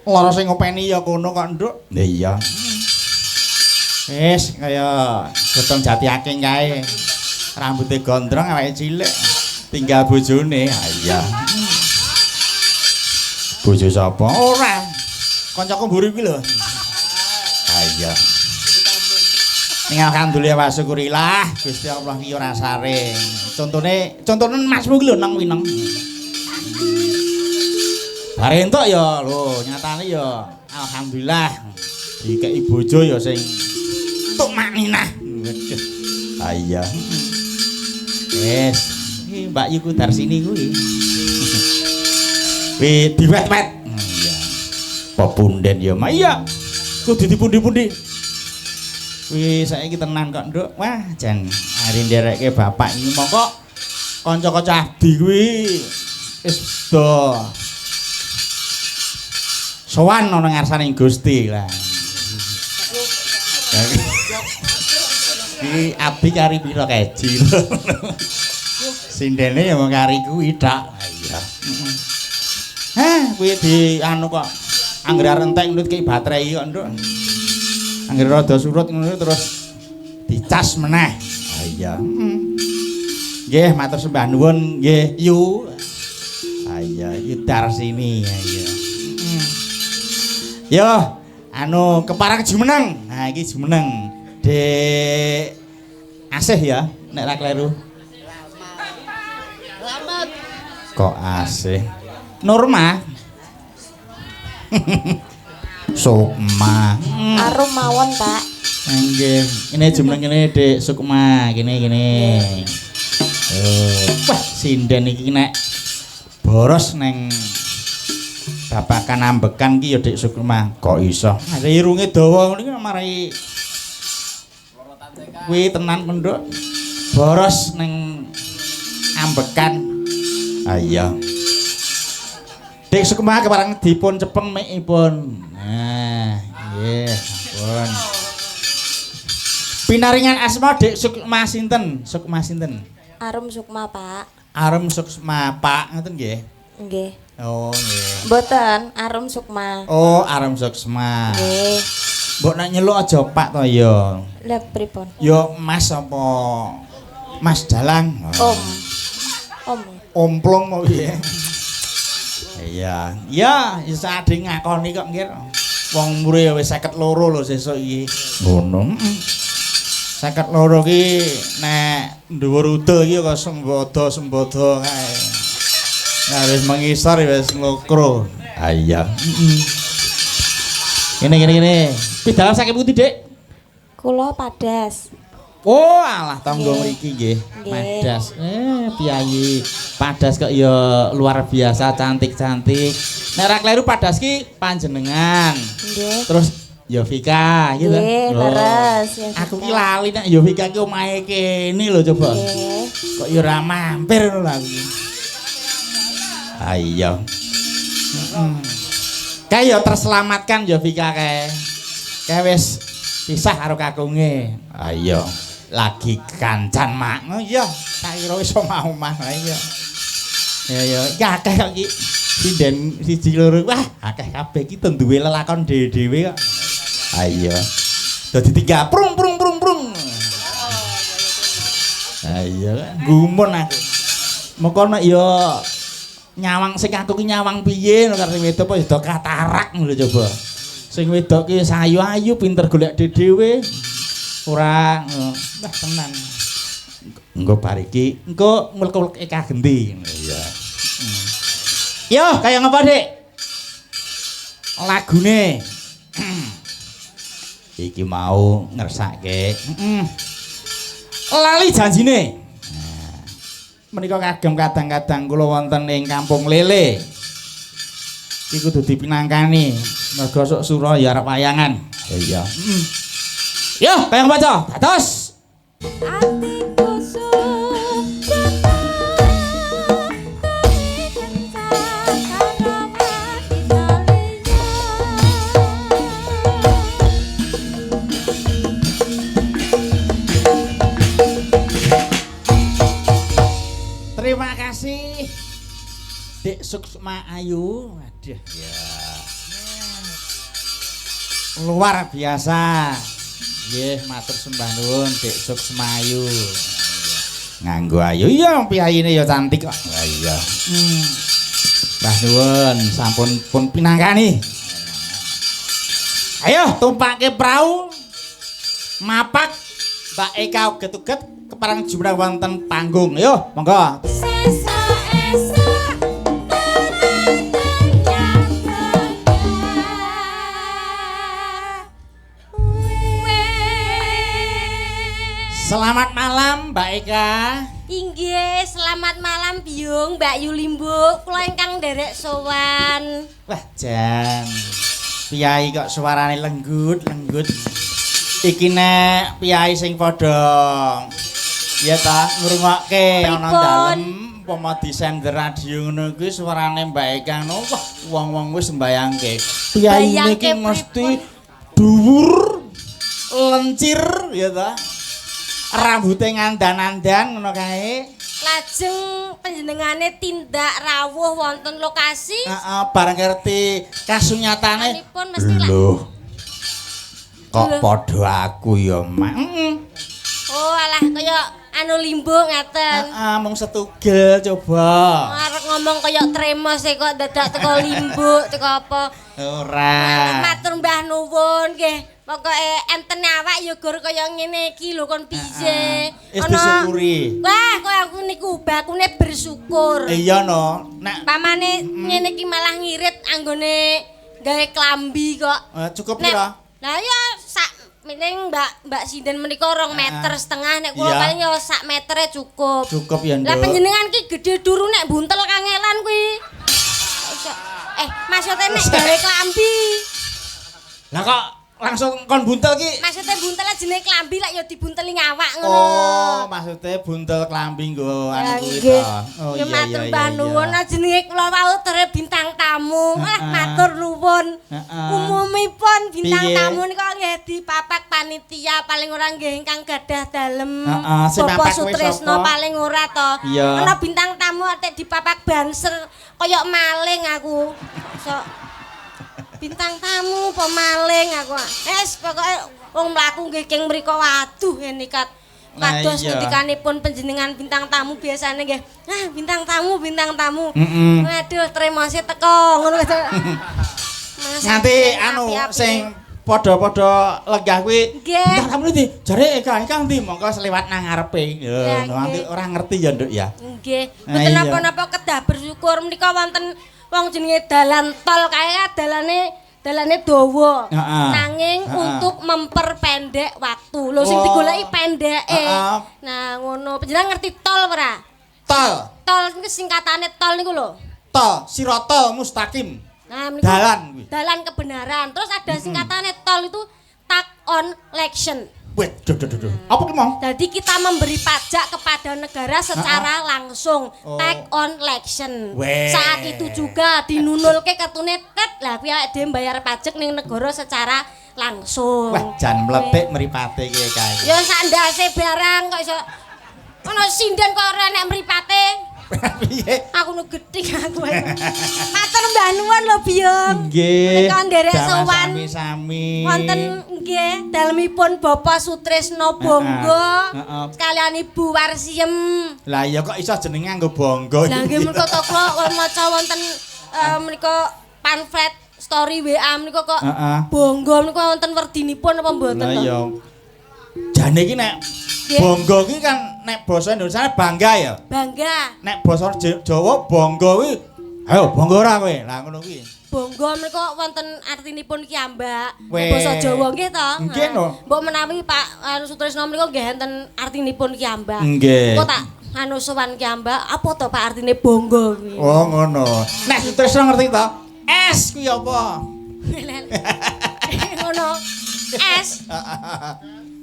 Speaker 2: Lara sing ngopeni ya kono kok, Nduk. Lha iya. Wis kaya godhong jati aking kae. Rambute gondrong awake cilik. Tinggal bojone. Ha iya. Bojo sapa? Ora. Kancaku mburi kuwi lho. Ha iya. Ning alhamdulillah wa syukurillah Gusti Allah ki ora sare. Contone, contone masmu ki lho nang wineng. Bare entuk ya lho, nyatane ya alhamdulillah dikeki bojo ya sing tukmaninah. Waduh. Ha iya. Wis, iki Mbak Yuku Darsini kuwi. Wi diwet-wet. Iya. Pepunden ya, Mak. Iya. Kudu dipundi-pundi. Wih, saiki tenan kok, Nduk. Wah, jan ari nderekke bapak iki mongko kanca-kanca abdi kuwi wis do sowan ana ngarsane Gusti lah. Iki abdi kari pira keji. Sindene ya mung kari kuwi tok. Iya. Heh, kuwi di anu kok anggere arep entek nut ki baterai kok, Nduk. Anggere rada surut ngono terus dicas meneh. Ha iya. Nggih, matur sembah nuwun nggih, Yu. Ha iya, Yu Darsini. Ha iya. Yo, anu keparang jumeneng. Nah, iki jumeneng. Dek Asih ya, nek ra kleru.
Speaker 4: Slamet.
Speaker 2: Kok Asih? Norma. Sukma.
Speaker 1: Arum mawon, Pak.
Speaker 2: Nggih, ini jumeneng kene Dik Sukma, kene kene. Wah, sinden iki nek boros neng babakan ambekan ki ya Dik Sukma. Kok iso? Ada irunge dawa ngono iki marai kuwi tenan penduk. Boros neng ambekan. Ah iya. Dik Sukma kepareng dipun cepeng mikipun. Nah, nggih, sampun. Pinaringan asma Dik Sukma sinten? Sukma sinten?
Speaker 1: Arum Sukma, Pak.
Speaker 2: Arum Sukma, Pak, ngoten nggih.
Speaker 1: Nggih.
Speaker 2: Oh, nggih.
Speaker 3: Mboten, Arum Sukma.
Speaker 2: Oh, Arum Sukma.
Speaker 3: Nggih.
Speaker 2: Mbok nek nyeluk aja Pak to ya.
Speaker 3: Lah pripun?
Speaker 2: Ya Mas apa Mas Dalang?
Speaker 3: Om. Om.
Speaker 2: Omplong mau piye? Iya. Ya, iso ade ngakoni kok nggih. Wong umure ya wis 52 lho sesuk iki. Ngono. Heeh. 52 ki nek dhuwur uda iki kok sembodo-sembodo kae. Nah wis mengisor wis nglokro. Ah iya. Heeh. Kene kene kene. Pidalam saking pundi, Dik?
Speaker 3: Kula Padas.
Speaker 2: Oh, alah tangga mriki nggih. Padas. Piyayi. Padas kok ya luar biasa cantik-cantik. Nek ora kleru Padas ki panjenengan.
Speaker 3: Nggih.
Speaker 2: Terus Yovika gitu.
Speaker 3: Nggih, leres.
Speaker 2: Aku ki lali nek Yovika ki omahe kene lho coba.
Speaker 3: Nggih.
Speaker 2: Kok ya ora mampir ngono lho aku ki. Ah iya. Heeh. Kae ya terselamatkan Yovika kae. Kae wis pisah karo kakunge. Ah iya. Lagi kancan mak. Oh iya, tak kira wis omah-omah. Lah iya. Ya ya, iki akeh kok iki. Sinden siji loro. Wah, akeh kabeh iki duwe lelakon dhewe-dhewe kok. Ah iya. Dadi tiga prung prung prung prung. Ah iya, gumun aku. Moko nek ya nyawang sing aku ki nyawang piye ngono karo sing wedok apa ya do katarak ngono coba. Sing wedok ki sayu-ayu pinter golek dhewe. Ora wah tenan. Engko bar iki engko mulek-mulek Eka genti. Iya. Yo, kaya ngapa, Dik? Lagune. Iki mau ngersake. Lali janjine. Nah, menika kagem kadang-kadang kula wonten ing Kampung Lele. Iki kudu dipinangkani. Mergo sok sura ya arep wayangan. Iya. Yo, kaya maca. Dados.
Speaker 1: Atiku
Speaker 2: Terima kasih Dik Sukma Ayu. Waduh, ya. Luar biasa. Nggih, matur sembah nuwun Dik Sukma Ayu. Nganggo ayu iya piyayine ya cantik kok. Lah iya. Mbah nuwun sampun pun pinangkani. Ayo tumpake prau. Mapak Mbak Eka uget-uget keparang jumrah wonten panggung. Ayo, monggo. Selamat malam Mbak Eka.
Speaker 1: Inggih, selamat malam Biyung, Mbak Yulimbo. Kula ingkang nderek sowan.
Speaker 2: Wah, jan. Piyai kok suarane lenggut, lenggut. Iki nek piyai sing padha ya ta ngrungokke ana dalem umpama disender radio ngono kuwi suarane Mbak Eka ngono, wah wong-wong wis mbayangke. Piyai iki mesti dhuwur, lencir ya ta. Rambute ngandan-andan ngono kae.
Speaker 1: Lajeng panjenengane tindak rawuh wonten lokasi.
Speaker 2: Heeh, bareng ngerti kasunyatane.
Speaker 1: Lho.
Speaker 2: Kok padha aku ya, Mak.
Speaker 1: Oh, alah kaya anu limbung ngaten.
Speaker 2: Heeh, mung setugel coba.
Speaker 1: Arep ngomong kaya tremos e kok dadak teko limbuk, teko apa.
Speaker 2: Ora.
Speaker 1: Matur mbah nuwun nggih. Pokoke enten awak ya gur kaya ngene iki lho kon piye.
Speaker 2: Wis disyukuri.
Speaker 1: Wah, kok aku niku bakune bersyukur.
Speaker 2: Iya no. Nek
Speaker 1: pamane ngene iki malah ngirit anggone gawe klambi kok.
Speaker 2: Cukup pira?
Speaker 1: Lah ya sak mining Mbak Sinden menika 2,5 meter nek kula paling ya sak metere cukup.
Speaker 2: Cukup ya, Nduk.
Speaker 1: Lah panjenengan ki gedhe duru nek buntel kangelan kuwi. Maksudnya nek gawe klambi.
Speaker 2: Lah kok langsung kon buntel ki?
Speaker 1: Maksudnya buntel jenenge klambi lak ya dibunteli ngawak ngono.
Speaker 2: Oh, maksudnya buntel klambi nggo anu kuwi to. Oh iya iya.
Speaker 1: Matur mbah nuwun jenenge kula wau tere bintang tamu. Ah, matur nuwun. Umume Pripun bintang
Speaker 2: Piye?
Speaker 1: tamu nika nggih dipapak panitia paling ora nggih ingkang gadah dalem.
Speaker 2: Heeh, sing
Speaker 1: Bapak
Speaker 2: papak kuwi
Speaker 1: Sutrisno
Speaker 2: sapa?
Speaker 1: paling ora to.
Speaker 2: Iya.
Speaker 1: Ana bintang tamu atik dipapak banser kaya maling aku. Sok bintang tamu apa maling aku. Wis pokoke wong mlaku nggih king mriko waduh nikat.
Speaker 2: Lah
Speaker 1: Kados
Speaker 2: iya.
Speaker 1: ngendikanipun panjenengan bintang tamu biasane nggih. Ah, bintang tamu, bintang tamu. Waduh, tremose teko ngono. Mas,
Speaker 2: Nganti anu
Speaker 1: api-api.
Speaker 2: sing padha-padha lenggah kuwi.
Speaker 1: Nggih.
Speaker 2: Bintang tamu ndi? Jare Eka, Eka ndi? Mongko seliwat nang ngarepe.
Speaker 1: Ya,
Speaker 2: Ya, nganti
Speaker 1: nggih.
Speaker 2: ora ngerti ya, Nduk ya.
Speaker 1: Nggih,
Speaker 2: Nah,
Speaker 1: mboten
Speaker 2: iya.
Speaker 1: napa-napa kedah bersyukur menika wonten wong jenenge dalan tol kae dalane dalane dawa.
Speaker 2: Heeh.
Speaker 1: Nanging untuk memperpendek waktu. Lho sing
Speaker 2: Oh.
Speaker 1: digoleki pendeke.
Speaker 2: Heeh.
Speaker 1: Nah, ngono. Panjenengan ngerti tol ora?
Speaker 2: Tol,
Speaker 1: Tol niku singkatane tol niku lho.
Speaker 2: tol, sirotol mustaqim.
Speaker 1: Nah, meniku
Speaker 2: Dalan kuwi.
Speaker 1: Dalan kebenaran. Terus ada singkatannya tol itu tax on election.
Speaker 2: Weh, duh, duh, duh, duh. Apa ki mau?
Speaker 1: Jadi kita memberi pajak kepada negara secara langsung,
Speaker 2: Oh.
Speaker 1: tax on election.
Speaker 2: Weh.
Speaker 1: Saat itu juga dinunulke kartune tet lah kuwi awake dhewe bayar pajak ning negara secara langsung.
Speaker 2: Wah, jan mletik mripate iki kae.
Speaker 1: Ya sak ndase barang kok iso ono sinden kok ora enek mripate.
Speaker 2: Piye?
Speaker 1: Aku nu gething aku. Matur mbah nuwun lho, Biyung.
Speaker 2: Nggih.
Speaker 1: Menika nderek sowan.
Speaker 2: Sami-sami.
Speaker 1: Wonten nggih dalemipun Bapak Sutrisno Bonggo.
Speaker 2: Heeh.
Speaker 1: Sekalian Ibu Warsiem.
Speaker 2: Lah iya kok iso jenenge nganggo bonggo.
Speaker 1: Lah nggih menika to kula maca wonten menika pamflet story WA menika kok Bonggo menika wonten werdinipun apa mboten
Speaker 2: Lah
Speaker 1: to?
Speaker 2: iya. Jane iki nek bonggo iki kan nek basa Indonesia bangga ya.
Speaker 1: Bangga.
Speaker 2: Nek basa Jawa bonggo kuwi ayo bonggo ora kowe. Lah ngono kuwi.
Speaker 1: Bonggo menika wonten artinipun kiambak.
Speaker 2: Weh.
Speaker 1: Basa Jawa nggih to?
Speaker 2: Nggih, no.
Speaker 1: Mbok menawi Pak anu Sutrisno menika nggih enten artinipun kiambak.
Speaker 2: Nggih.
Speaker 1: Kok tak anu sowan kiambak, apa to Pak artine bonggo kuwi?
Speaker 2: Oh ngono. Nek Sutrisno ngerti to? S kuwi apa?
Speaker 1: Ngono. S.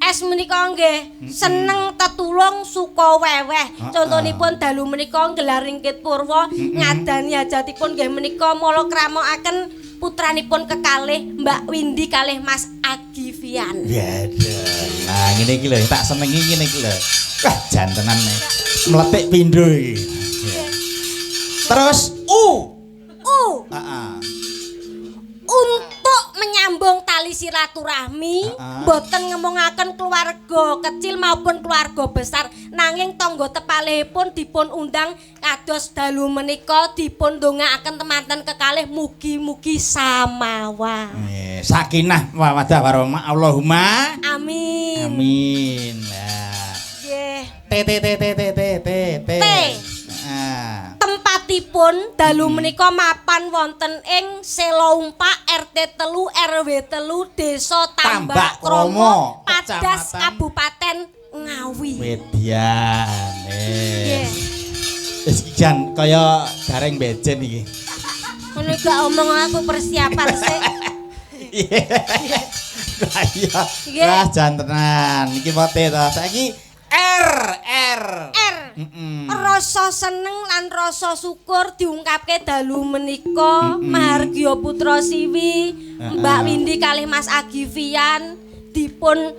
Speaker 1: S menika nggih seneng tetulung suka weweh. Contonipun dalu menika nggelar ringkit purwa ngadani hajatipun nggih menika mala kramakaken putranipun kekalih Mbak Windy kalih Mas Agivian.
Speaker 2: Waduh. Nah ngene iki lho tak senengi ngene iki lho. Wah jan tenan nih. Mletik pindho iki. Terus U.
Speaker 1: U.
Speaker 2: Heeh.
Speaker 1: Untuk menyambung tali silaturahmi, mboten ngemongaken keluarga kecil maupun keluarga besar, nanging tangga tepalihipun dipun undang kados dalu menika dipun ndongaaken temanten kekalih mugi-mugi samawa.
Speaker 2: Sakinah mawaddah warahmah Allahumma
Speaker 1: amin.
Speaker 2: Amin. Lah.
Speaker 1: Nggih.
Speaker 2: T T T T T T T T.
Speaker 1: T. Tempatipun dalu menika mapan wonten ing Selompak RT 3 RW 3 Desa Tambak Kromo, Padas, Kabupaten Ngawi.
Speaker 2: Median. Wis jan kaya gareng bejen iki.
Speaker 1: Ngono gak omong aku persiapan sik.
Speaker 2: Lah iya. Wah jan tenan. Iki pote to. Saiki R R
Speaker 1: R. Rasa seneng lan rasa syukur diungkapke dalu menika Mahargya Putra Siwi, Mbak Windy kalih Mas Agivian dipun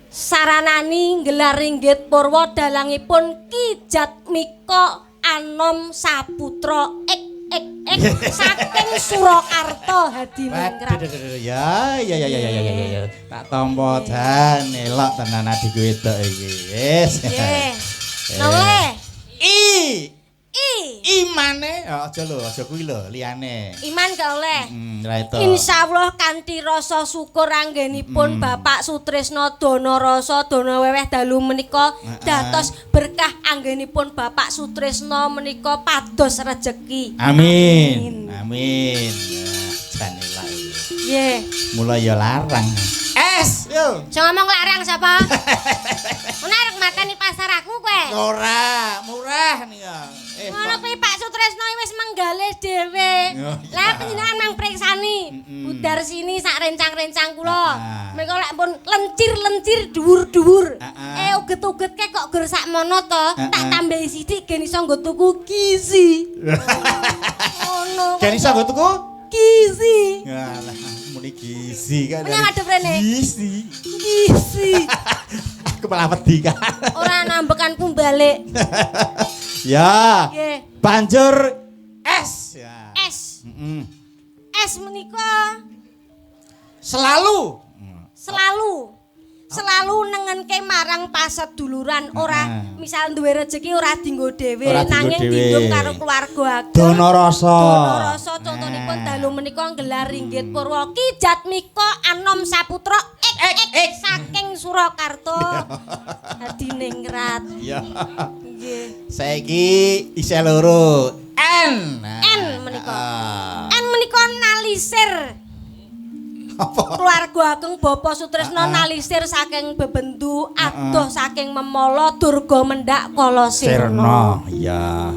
Speaker 1: saranani nggelar ringgit purwa dalangipun Ki Jatmika Anom Saputra ek ek ek saking Surakarta Hadiningrat.
Speaker 2: Ya ya ya ya ya ya ya. Tak tampa jan elok tenan adikku wedok iki. Wis.
Speaker 1: Nggih. Noleh.
Speaker 2: I.
Speaker 1: I.
Speaker 2: Imane aja lho, aja kuwi lho liyane.
Speaker 1: Iman gak oleh.
Speaker 2: Ra itu.
Speaker 1: Insyaallah kanthi rasa syukur anggenipun Bapak Sutrisno Dono Rasa Dono Weweh dalu menika dados berkah anggenipun Bapak Sutrisno menika pados rejeki.
Speaker 2: Amin. Amin. Jan elak iki.
Speaker 1: Nggih.
Speaker 2: Mulai ya larang. S yo.
Speaker 1: Aja ngomong larang sapa? Ngono arek mateni pasar aku kowe.
Speaker 2: Ora, murah nih ya.
Speaker 1: Ngono kuwi Pak Sutrisno wis menggalih dhewe. Lah panjenengan mang priksani. Budar sini sak rencang-rencang kula. Mengko lek pun lencir-lencir dhuwur-dhuwur. Uget-ugetke kok gur sakmono to, tak tambahi sithik gen iso nggo tuku gizi. Ngono.
Speaker 2: Gen iso nggo tuku
Speaker 1: gizi.
Speaker 2: Alah. Gizi kan.
Speaker 1: Menyang ngadep rene.
Speaker 2: Gizi.
Speaker 1: Gizi.
Speaker 2: Aku malah wedi kan.
Speaker 1: Ora nambekanku balik.
Speaker 2: Ya.
Speaker 1: Nggih.
Speaker 2: Banjur S ya.
Speaker 1: S.
Speaker 2: Mm-mm.
Speaker 1: S menika
Speaker 2: Selalu.
Speaker 1: Selalu selalu nengenke marang paseduluran, ora misal duwe rejeki ora dinggo dhewe,
Speaker 2: Ora dinggo
Speaker 1: nanging
Speaker 2: dhewe.
Speaker 1: dinggo karo keluarga ageng.
Speaker 2: Dono rasa.
Speaker 1: Dono rasa, contonipun dalu menika nggelar ringgit purwa Ki Jatmika Anom Saputra ek ek ek saking Surakarta Hadiningrat.
Speaker 2: Iya.
Speaker 1: Nggih.
Speaker 2: Saiki isih loro. N. Nah,
Speaker 1: N menika.
Speaker 2: ah.
Speaker 1: N menika nalisir.
Speaker 2: Apa?
Speaker 1: Keluarga ageng Bapak Sutrisno nalisir saking bebendu adoh saking memala durga mendak kala sirna.
Speaker 2: Sirna, iya.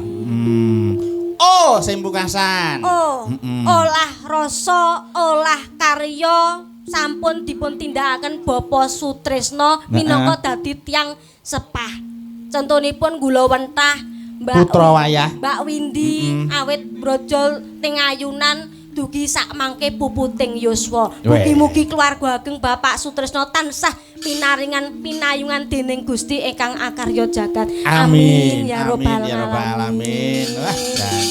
Speaker 2: Oh, sing pungkasan.
Speaker 1: Oh, olah rasa, olah karya sampun dipun tindakaken Bapak Sutrisno minangka dadi tiyang sepah. Contonipun gula wentah Mbak
Speaker 2: Putra wayah.
Speaker 1: Mbak Windi awit brojol ting ayunan dugi sak mangke puputing yuswa.
Speaker 2: Weh.
Speaker 1: Mugi-mugi keluarga ageng Bapak Sutrisno tansah pinaringan pinayungan dening Gusti ingkang akarya jagat.
Speaker 2: Amin.
Speaker 1: Ya robbal
Speaker 2: Amin ya robbal alamin. Wah,
Speaker 1: alamin.
Speaker 2: jan.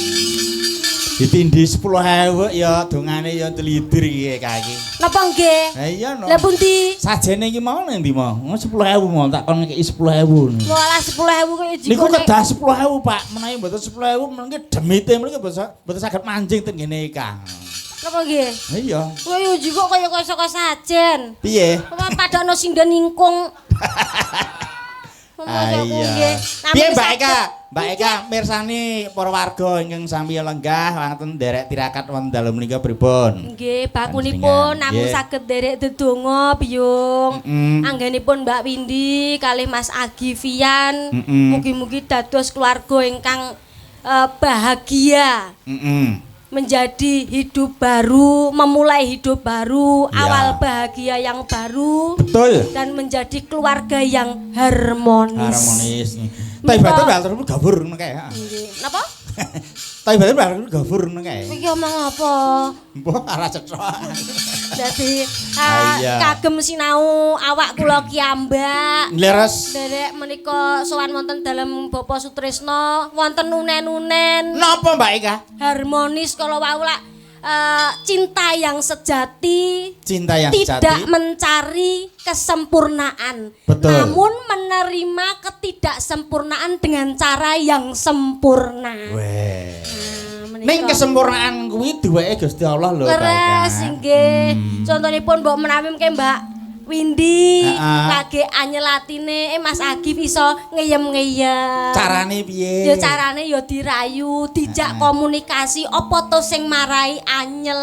Speaker 2: Ditindhi 10.000 ya dongane ya telidir iki kae iki.
Speaker 1: Napa nggih?
Speaker 2: Ha iya no.
Speaker 1: Lah pundi?
Speaker 2: Sajene iki mau nang ndi mau? 10.000 mau tak kon ngekeki 10.000.
Speaker 1: Walah 10.000 kok jiko.
Speaker 2: Niku kedah 10.000, Pak. Menawi mboten 10.000 mengke demite mriki mboten saged manjing teng ngene Kang.
Speaker 1: Napa nggih?
Speaker 2: Ha iya.
Speaker 1: Kowe yo jiko kaya kaya saka sajen.
Speaker 2: Piye?
Speaker 1: Apa padha ana sinden ingkung.
Speaker 2: Ah, iya. Piye Mbak Eka? Mbak Eka mirsani para warga ingkang sami lenggah wonten nderek tirakat wonten dalu menika pripun?
Speaker 1: Nggih, bakunipun namung saged nderek dedonga, Biyung. Anggenipun Mbak Windi kalih Mas Agi Vian, mugi-mugi dados keluarga ingkang bahagia. Menjadi hidup baru, memulai hidup baru, awal bahagia yang baru.
Speaker 2: Betul.
Speaker 1: Dan menjadi keluarga yang harmonis.
Speaker 2: Harmonis. Taibatul batul gabur ngono kae.
Speaker 1: Nggih. Napa?
Speaker 2: Taibatul batul gabur ngono kae.
Speaker 1: Iki omong apa?
Speaker 2: Mbah ora cetha.
Speaker 1: Dadi
Speaker 2: Ah, iya.
Speaker 1: kagem sinau awak kula kiambak.
Speaker 2: Leres.
Speaker 1: Nderek menika sowan wonten dalem Bapak Sutrisno, wonten unen-unen.
Speaker 2: Napa Mbak Eka?
Speaker 1: Harmonis kalau wau lak cinta yang sejati,
Speaker 2: Cinta yang
Speaker 1: tidak
Speaker 2: sejati.
Speaker 1: mencari kesempurnaan,
Speaker 2: Betul.
Speaker 1: namun menerima ketidaksempurnaan dengan cara yang sempurna.
Speaker 2: Weh.
Speaker 1: Nah, menika.
Speaker 2: Ning kesempurnaan kuwi duweke Gusti Allah lho, Mbak Eka.
Speaker 1: Leres nggih. Contonipun mbok menawi mengke Mbak Windi lagi anyelatine Mas Agif iso ngeyem-ngeyem.
Speaker 2: Carane piye?
Speaker 1: Ya carane ya dirayu, dijak komunikasi apa to sing marai anyel.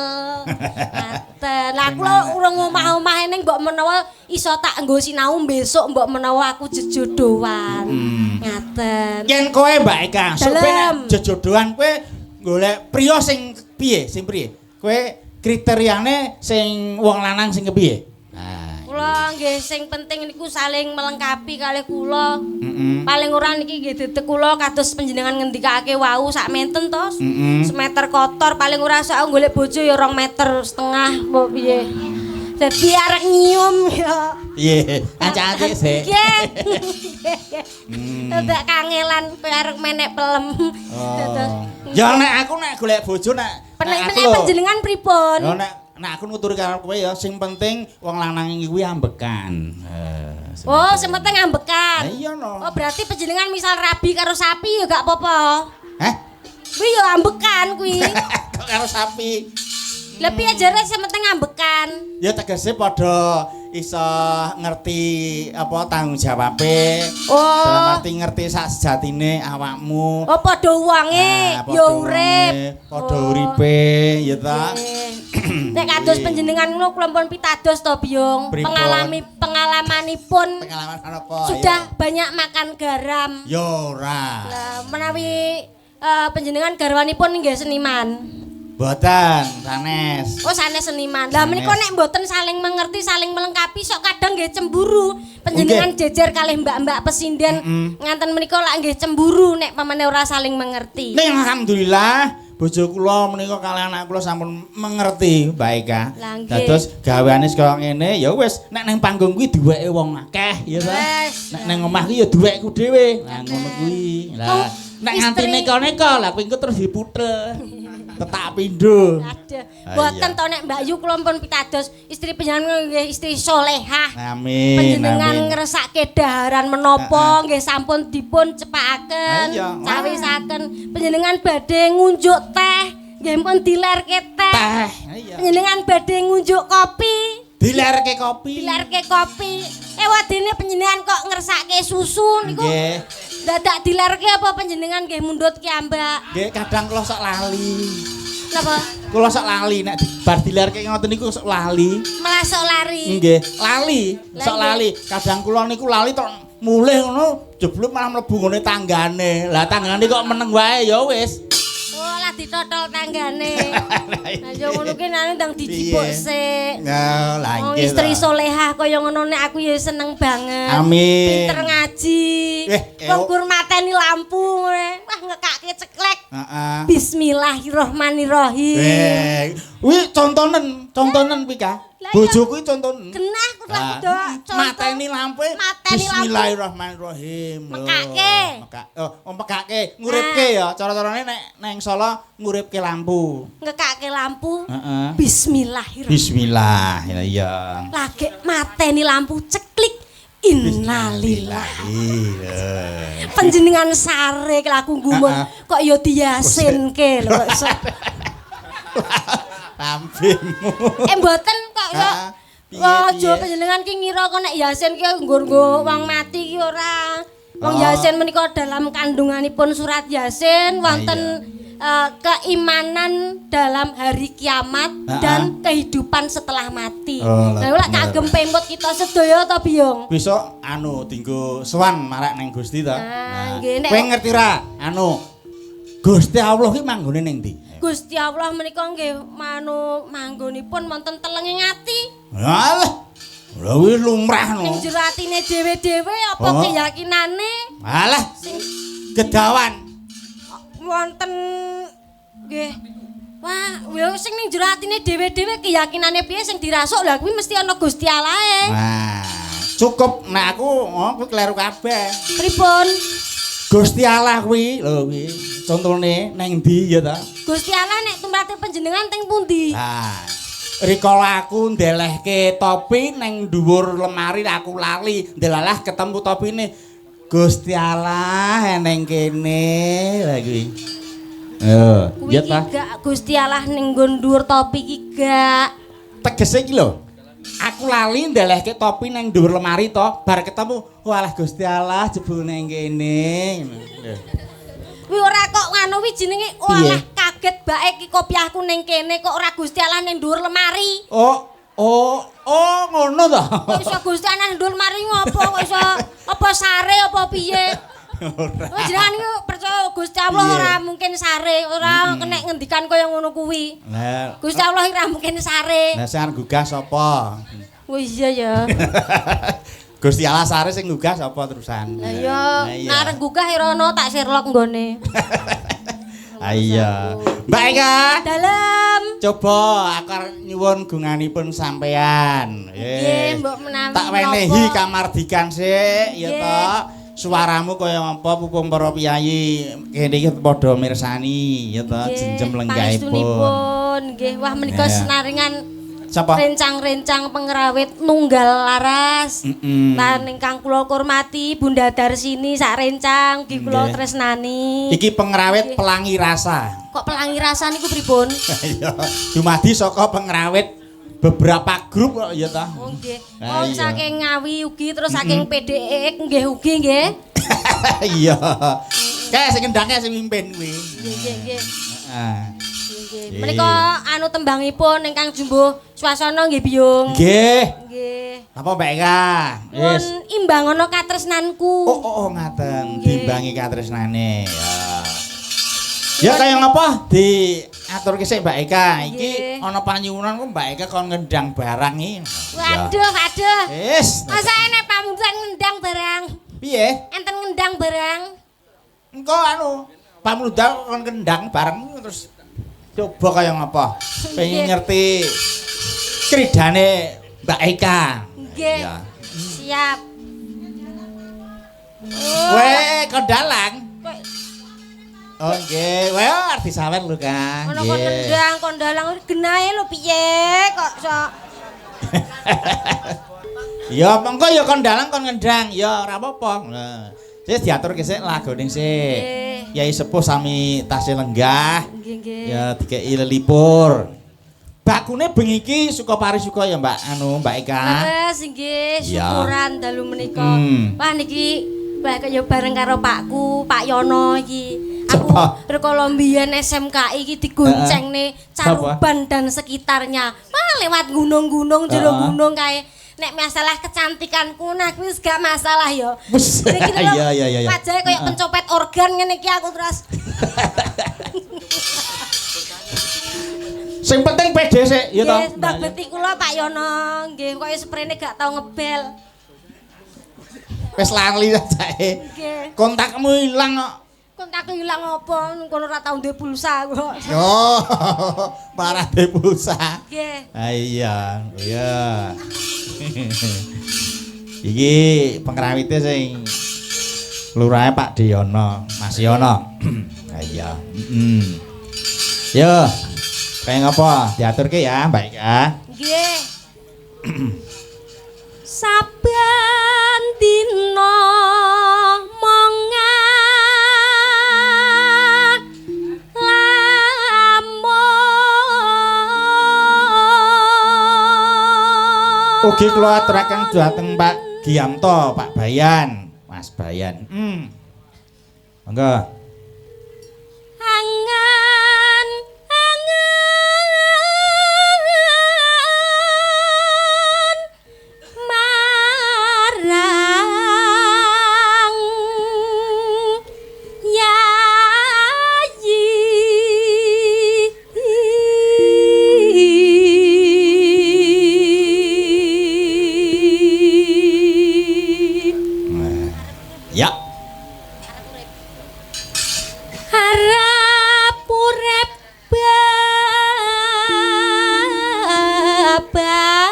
Speaker 1: Ngaten. Lah kula urung omah-omah ning mbok menawa iso tak nggo sinau besok mbok menawa aku jejodohan. Ngaten.
Speaker 2: Yen kowe Mbak Eka, sok ben
Speaker 1: Dalem.
Speaker 2: jejodohan kowe golek priya sing piye? Sing priye? Kowe kriteriane sing wong lanang sing kepiye? Nah.
Speaker 1: Kula nggih sing penting niku saling melengkapi kalih kula. Paling ora niki nggih dedeg kula kados panjenengan ngendikake wau sak menten to. Semeter kotor paling ora sok aku golek bojo ya 2,5 meter mbok piye. Dadi arek nyium ya.
Speaker 2: Piye? Ancak-ancik sik.
Speaker 1: Nggih. Dadak kangelan koyo arek menek pelem. Dados
Speaker 2: Ya nek aku nek golek bojo nek
Speaker 1: Nek
Speaker 2: aku lho.
Speaker 1: panjenengan pripun?
Speaker 2: Ya nek nek aku nuturi karo kowe ya sing penting wong lanang kuwi ambekan.
Speaker 1: Oh, sing penting ambekan.
Speaker 2: Lah iya no.
Speaker 1: Oh, berarti panjenengan misal rabi karo sapi ya gak apa-apa.
Speaker 2: Hah?
Speaker 1: Kuwi ya ambekan kuwi.
Speaker 2: Kok karo sapi?
Speaker 1: Lah piye jare sing penting ambekan?
Speaker 2: Ya tegese padha iso ngerti apa tanggung jawabe.
Speaker 1: Oh.
Speaker 2: Dalam arti ngerti sak sejatine awakmu.
Speaker 1: Oh, padha wonge
Speaker 2: Nah,
Speaker 1: ya
Speaker 2: padha
Speaker 1: urip.
Speaker 2: wonge, padha uripe ya ta.
Speaker 1: Nggih. Nek kados panjenengan ngono kula pun pitados to, Biyung.
Speaker 2: Pripun?
Speaker 1: Pengalami pengalamanipun
Speaker 2: Pengalaman apa?
Speaker 1: sudah banyak makan garam.
Speaker 2: Ya ora.
Speaker 1: Lah menawi panjenengan garwanipun nggih seniman.
Speaker 2: Mboten, sanes.
Speaker 1: Oh, sanes seniman. Lah menika nek mboten saling mengerti, saling melengkapi sok kadang nggih cemburu. Panjenengan jejer kalih mbak-mbak pesinden nganten menika lak nggih cemburu nek pamane ora saling mengerti.
Speaker 2: Ning alhamdulillah Bojo kula menika kalih anak kula sampun mengerti Mbak Eka.
Speaker 1: Dados
Speaker 2: gaweane kaya ngene ya wis nek nang panggung kuwi duweke wong akeh ya ta. Nek nang omah kuwi ya duwekku dhewe. Lah ngono kuwi. Lah nek nganti neka-neka lah kuwi engko terus diputel. Tetak pindho.
Speaker 1: Aduh, mboten to nek Mbak Yu kula pun pitados istri panjenengan nggih istri solehah.
Speaker 2: Amin.
Speaker 1: Panjenengan ngresake daharan menapa nggih sampun dipun cepakaken, cawisaken. Panjenengan badhe ngunjuk teh, nggih pun dilerke teh.
Speaker 2: Teh.
Speaker 1: Panjenengan badhe ngunjuk kopi,
Speaker 2: dilerke kopi.
Speaker 1: Dilerke kopi. Ewadene panjenengan kok ngersake susu niku.
Speaker 2: Nggih.
Speaker 1: Dadak dilerke apa panjenengan nggih mundhut kiambak?
Speaker 2: Nggih, kadang kula sok lali.
Speaker 1: Napa?
Speaker 2: Kula sok lali nek bar dilerke ngoten niku sok lali.
Speaker 1: Malah sok lari.
Speaker 2: Nggih, lali, sok lali. Kadang kula niku lali tok mulih ngono jeblok malah mlebu ngene tanggane. Lah tanggane kok meneng wae ya wis.
Speaker 1: Oh, lah ditotol tanggane. Lah yo ngono ki nang ndang dijipuk sik.
Speaker 2: Ya, lah nggih.
Speaker 1: Istri solehah kaya ngono nek aku ya seneng banget.
Speaker 2: Amin.
Speaker 1: Pinter ngaji. Wong gur mateni lampu ngene. Wah ngekake ceklek.
Speaker 2: Heeh.
Speaker 1: Bismillahirrahmanirrahim.
Speaker 2: Kuwi contonen, contonen kuwi Ka. Bojoku kuwi contonen.
Speaker 1: Genah kuwi contoh.
Speaker 2: Mateni lampu. Bismillahirrahmanirrahim.
Speaker 1: Mekake.
Speaker 2: Oh, mekake, nguripke ya. Cara-carane nek nang Solo nguripke lampu.
Speaker 1: Ngekake lampu.
Speaker 2: Heeh.
Speaker 1: Bismillahirrahmanirrahim.
Speaker 2: Bismillah. Iya.
Speaker 1: Lagi mateni lampu ceklik. Innalillahi. Panjenengan sare laku gumun kok ya diyasinke lho kok iso.
Speaker 2: Lambemu.
Speaker 1: Mboten kok iso. Aja panjenengan ki ngira kok nek yasin ki nggo-nggo wong mati ki ora. Wong yasin menika dalam kandunganipun surat yasin wonten keimanan dalam hari kiamat dan kehidupan setelah mati. Lah lek kagem pemut kita sedaya to Biyung.
Speaker 2: Besok anu dinggo sowan marak ning Gusti to.
Speaker 1: Nah, nggih nek
Speaker 2: kowe ngerti ra anu Gusti Allah ki manggone ning ndi?
Speaker 1: Gusti Allah menika nggih manu manggonipun wonten telenging ati.
Speaker 2: Alah. Lha wis lumrah no.
Speaker 1: Ning jero atine dhewe-dhewe apa keyakinane?
Speaker 2: Alah
Speaker 1: sing
Speaker 2: gedawan.
Speaker 1: Wonten nggih. Wah, ya sing ning jero atine dhewe-dhewe keyakinane piye sing dirasuk lha kuwi mesti ana Gusti Allahe.
Speaker 2: Wah, cukup nek aku kuwi kleru kabeh.
Speaker 1: Pripun?
Speaker 2: Gusti Allah kuwi lho kuwi contone ning ndi ya ta?
Speaker 1: Gusti Allah nek tumrate panjenengan teng pundi?
Speaker 2: Lah, rikala aku ndelehke topi ning dhuwur lemari aku lali, ndelalah ketemu topine. Gusti Allah eneng kene lha kuwi. Yo,
Speaker 1: kuwi gak Gusti Allah ning nggon dhuwur topi iki gak.
Speaker 2: Tegese iki lho. Aku lali ndelehke topi ning dhuwur lemari to, bar ketemu, walah Gusti Allah jebul ning kene.
Speaker 1: Kuwi ora kok ngono kuwi jenenge walah kaget bae iki kopiahku ning kene kok ora Gusti Allah ning dhuwur lemari.
Speaker 2: Oh, oh, oh ngono to.
Speaker 1: Kok iso Gusti Allah ning dhuwur lemari ngopo kok iso apa sare apa piye?
Speaker 2: Ora.
Speaker 1: Wis jenengan iku percaya Gusti Allah ora mungkin sare, ora kena ngendikan kaya ngono kuwi.
Speaker 2: Lah,
Speaker 1: Gusti Allah ora mungkin sare.
Speaker 2: Lah sing arep gugah sapa?
Speaker 1: Oh iya ya.
Speaker 2: Gusti Allah sare sing gugah sapa terusan?
Speaker 1: Lah iya, nek arep gugah ora ono tak sherlock nggone.
Speaker 2: Ah iya. Mbak Eka,
Speaker 1: dalem.
Speaker 2: Coba aku arep nyuwun gunganipun sampean.
Speaker 1: Nggih, mbok menawi.
Speaker 2: Tak wenehi kamardikan sik ya to. Suaramu kaya apa pupung para piyayi kene iki padha mirsani ya to, jenjem lenggahipun.
Speaker 1: Nggih, wah menika senaringan
Speaker 2: sapa?
Speaker 1: Rencang-rencang pengrawit nunggal laras. Lan ingkang kula hormati Bunda Darsini sak rencang ugi kula tresnani.
Speaker 2: Iki pengrawit pelangi rasa.
Speaker 1: Kok pelangi rasa niku pripun?
Speaker 2: Iya, dumadi saka pengrawit beberapa grup kok ya ta.
Speaker 1: Oh nggih. Oh saking Ngawi ugi terus saking PDE nggih ugi nggih.
Speaker 2: Iya. Kae sing ngendangke sing mimpin kuwi.
Speaker 1: Nggih nggih nggih.
Speaker 2: Heeh.
Speaker 1: Nggih. Menika anu tembangipun ingkang jumbuh swasana nggih Biyung.
Speaker 2: Nggih.
Speaker 1: Nggih.
Speaker 2: Napa Mbak Eka?
Speaker 1: Wis imbangono katresnanku.
Speaker 2: Oh oh, oh ngaten, diimbangi katresnane. Ya. Ya kaya ngapa diaturke sik Mbak Eka. Iki ana panyuwunan kok Mbak Eka kon ngendang barang iki.
Speaker 1: Waduh, waduh.
Speaker 2: Wis.
Speaker 1: Masa enek pamundutan ngendang barang?
Speaker 2: Piye?
Speaker 1: Enten ngendang barang.
Speaker 2: Engko anu pamundhutan kon kendang bareng terus Coba kaya ngapa? Pengen ngerti kridane Mbak Eka.
Speaker 1: Nggih.
Speaker 2: Iya.
Speaker 1: Siap. Oh.
Speaker 2: Weh, kon dalang.
Speaker 1: Kok
Speaker 2: Oh nggih, weh arep disawer lho, Kang.
Speaker 1: Ono kon nendang, kon dalang genahe lho piye kok sok.
Speaker 2: Ya monggo ya kon dalang kon ngendang, ya ora apa-apa. Nah, wis diaturke sik lagone sik. Yai sepuh sami tasih lenggah.
Speaker 1: Nggih, nggih.
Speaker 2: Ya dikeki lelipur. Bakune bengi iki suka parisuka ya Mbak anu Mbak Eka.
Speaker 1: Leres nggih, syukuran dalu menika. Wah niki wah kaya bareng karo Pakku, Pak Yono iki. Aku rikala mbiyen SMKI iki digoncengne Caruban dan sekitarnya. Wah lewat gunung-gunung, jero gunung kae. Nek masalah kecantikanku nah kuwi wis gak masalah ya.
Speaker 2: Iya iya iya.
Speaker 1: Wajahe kaya pencopet organ ngene iki aku terus.
Speaker 2: Sing penting pede sik ya to.
Speaker 1: Nggih, Mbak Beti kula Pak Yono, nggih koyo sprene gak tau ngebel.
Speaker 2: Wis lali jake.
Speaker 1: Nggih.
Speaker 2: Kontakmu ilang kok.
Speaker 1: Kontakku ilang apa? Kono ora tau ndek pulsa kok.
Speaker 2: Oh, parah ndek pulsa.
Speaker 1: Nggih.
Speaker 2: Ah iya, iya. Iki pengrawite sing lurahe Pak Diyono, Mas Yono. Ah iya. Heeh. Yo. Kayak ngapa? Diaturke ya, Mbak Eka.
Speaker 1: Nggih. Saben dina mongan lamun.
Speaker 2: Ugi kula aturaken dhumateng Pak Giamto, Pak Bayan, Mas Bayan. Monggo.
Speaker 1: Angan angan marang yayi.
Speaker 2: Ya.
Speaker 1: Harap urip barengan.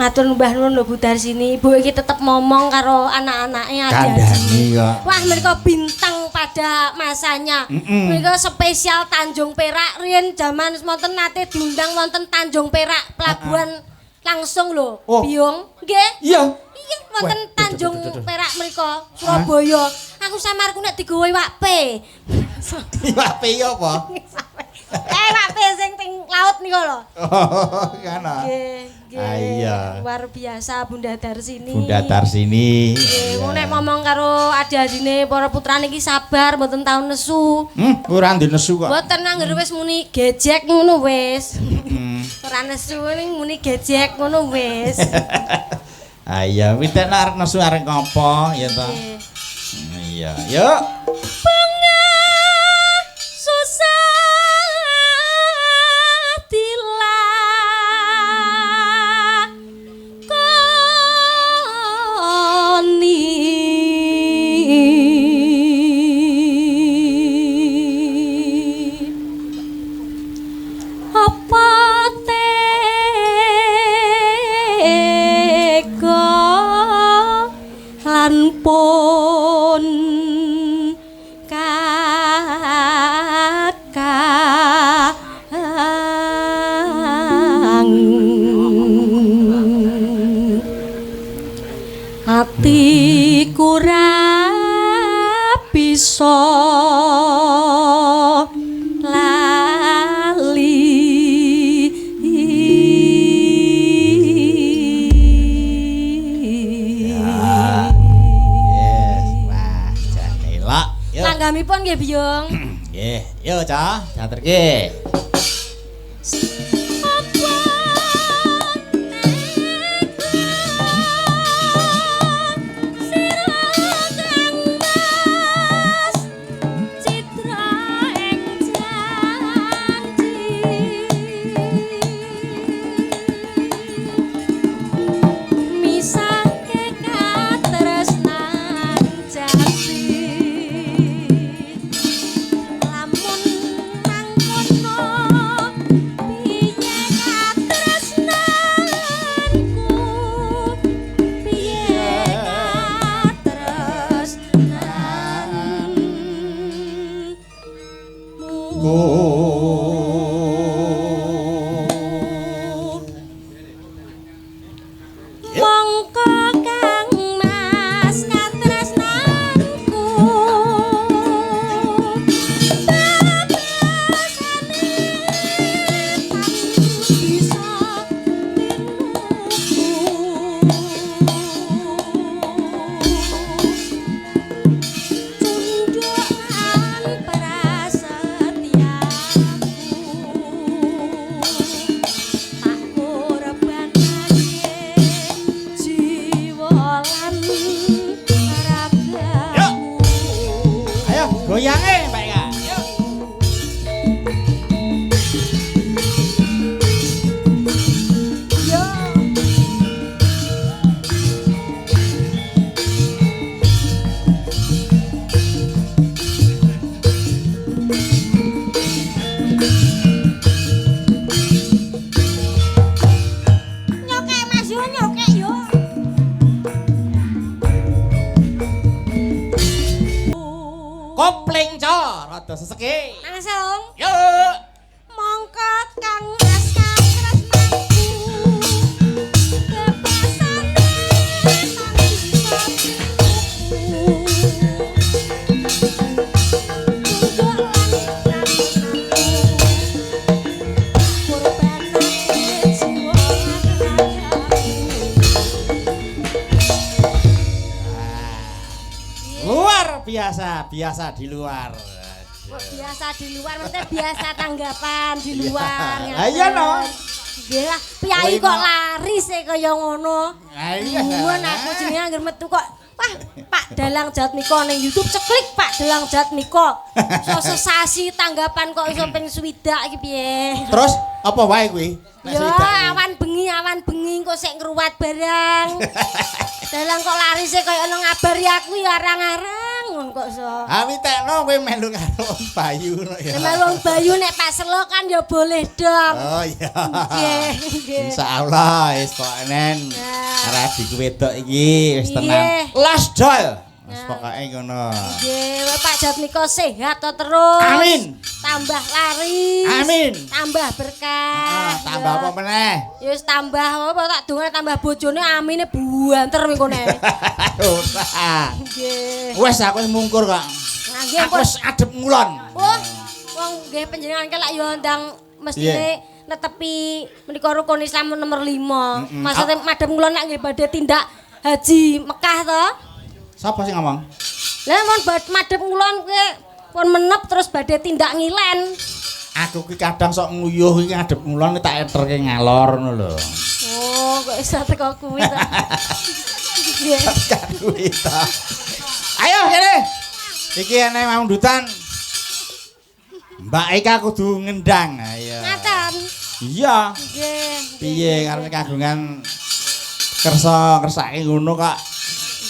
Speaker 1: Matur mbah nuwun lho Bu Darsini. Ibu iki tetep momong karo anak-anake
Speaker 2: Kandhani kok.
Speaker 1: Wah, mereka bintang pada masanya. Mereka spesial Tanjung Perak riyen jaman wonten nate diundang wonten Tanjung Perak pelabuhan langsung lho.
Speaker 2: Oh.
Speaker 1: Biung. Nggih.
Speaker 2: Iya.
Speaker 1: Iya wonten Tanjung Perak mriku, Surabaya. Aku samarku nek digawa iwak pe.
Speaker 2: Iwak pe ya apa?
Speaker 1: Iwak pe sing teng laut niku lho.
Speaker 2: Oh, kana.
Speaker 1: Nggih, nggih.
Speaker 2: Ah, iya.
Speaker 1: Luar biasa Bunda Darsini.
Speaker 2: Bunda Darsini.
Speaker 1: Nggih, wong nek ngomong karo adi-adine para putrane iki sabar, mboten tau nesu.
Speaker 2: Ora ndek nesu kok.
Speaker 1: Mboten anggere wis muni gejek ngono wis. Ora nesu ning muni gejek ngono wis.
Speaker 2: Ah iya, witek nek arep nesu arep ngopo ya to?
Speaker 1: Nggih.
Speaker 2: Iya, yuk.
Speaker 1: Bunga susah dilakoni. Apa tega lan pun kakang atiku ra bisa lali.
Speaker 2: Yes, wah, jan elok. Yo.
Speaker 1: Langgamipun nggih Biyung.
Speaker 2: Nggih, yo Cah, diaturke.
Speaker 1: Citra ing janji.
Speaker 2: rada seseke.
Speaker 1: Langsung.
Speaker 2: Yuk.
Speaker 1: Mongko Kang Mas katresnanku kepasane
Speaker 2: Luar biasa, biasa di luar.
Speaker 1: Biasa di luar, maksudnya biasa tanggapan di luar.
Speaker 2: Lah iya no.
Speaker 1: Nggih lah, piyayi kok laris e kaya ngono.
Speaker 2: Lah iya.
Speaker 1: Nuwun aku jenenge anggere metu kok wah Pak Dalang Jatmiko ning YouTube ceklik Pak Dalang Jatmiko. So sesasi tanggapan kok iso ping swidak iki piye.
Speaker 2: Terus apa wae kuwi? Nek
Speaker 1: Ya
Speaker 2: swidak kuwi.
Speaker 1: awan bengi kok sik ngruwat barang. Dalang kok larise kaya ono ngabari aku ya arang-arang ngono kok iso.
Speaker 2: Ha witekno kowe melu karo Wong Bayu ngono ya.
Speaker 1: Nek melu Wong Bayu nek Pak Selo kan ya boleh dong.
Speaker 2: Oh iya.
Speaker 1: Nggih, nggih.
Speaker 2: Insyaallah wis pokoke nen.
Speaker 1: Nah.
Speaker 2: Arep adikku wedok iki wis tenang.
Speaker 1: Nggih.
Speaker 2: Los dol. Wis
Speaker 1: Nah.
Speaker 2: pokoke ngono.
Speaker 1: Nggih, Pak Jatmiko sehat to terus.
Speaker 2: Amin.
Speaker 1: Tambah laris.
Speaker 2: Amin.
Speaker 1: Tambah berkah.
Speaker 2: Ah, tambah apa meneh?
Speaker 1: Ya wis tambah apa tak dongane tambah bojone amine buanter mengkone.
Speaker 2: Ora.
Speaker 1: Nggih.
Speaker 2: Wis aku wis mungkur kok.
Speaker 1: Nah, nggih
Speaker 2: Aku
Speaker 1: pun.
Speaker 2: wis adep ngulon.
Speaker 1: Oh, wong nggih panjenengan kelak ya ndang mestine netepi menika rukun Islam nomor 5. Maksudnya madhep ngulon nek nggih badhe tindak haji Mekah to.
Speaker 2: Sapa sing ngomong?
Speaker 1: Lah mun madhep ngulon kuwi pun menep terus badhe tindak ngilen.
Speaker 2: Aku ki kadang sok nguyuh iki ngadep ngulon tak eterke ngalor ngono lho.
Speaker 1: Oh, kok iso teko kuwi to. Nggih.
Speaker 2: Kuwi ta. Ayo kene. Iki ene mamdutan. Mbak Eka kudu ngendang. Ayo.
Speaker 1: Ngaten.
Speaker 2: Iya.
Speaker 1: Nggih.
Speaker 2: Piye karo kagungan kersa kersake ngono kok.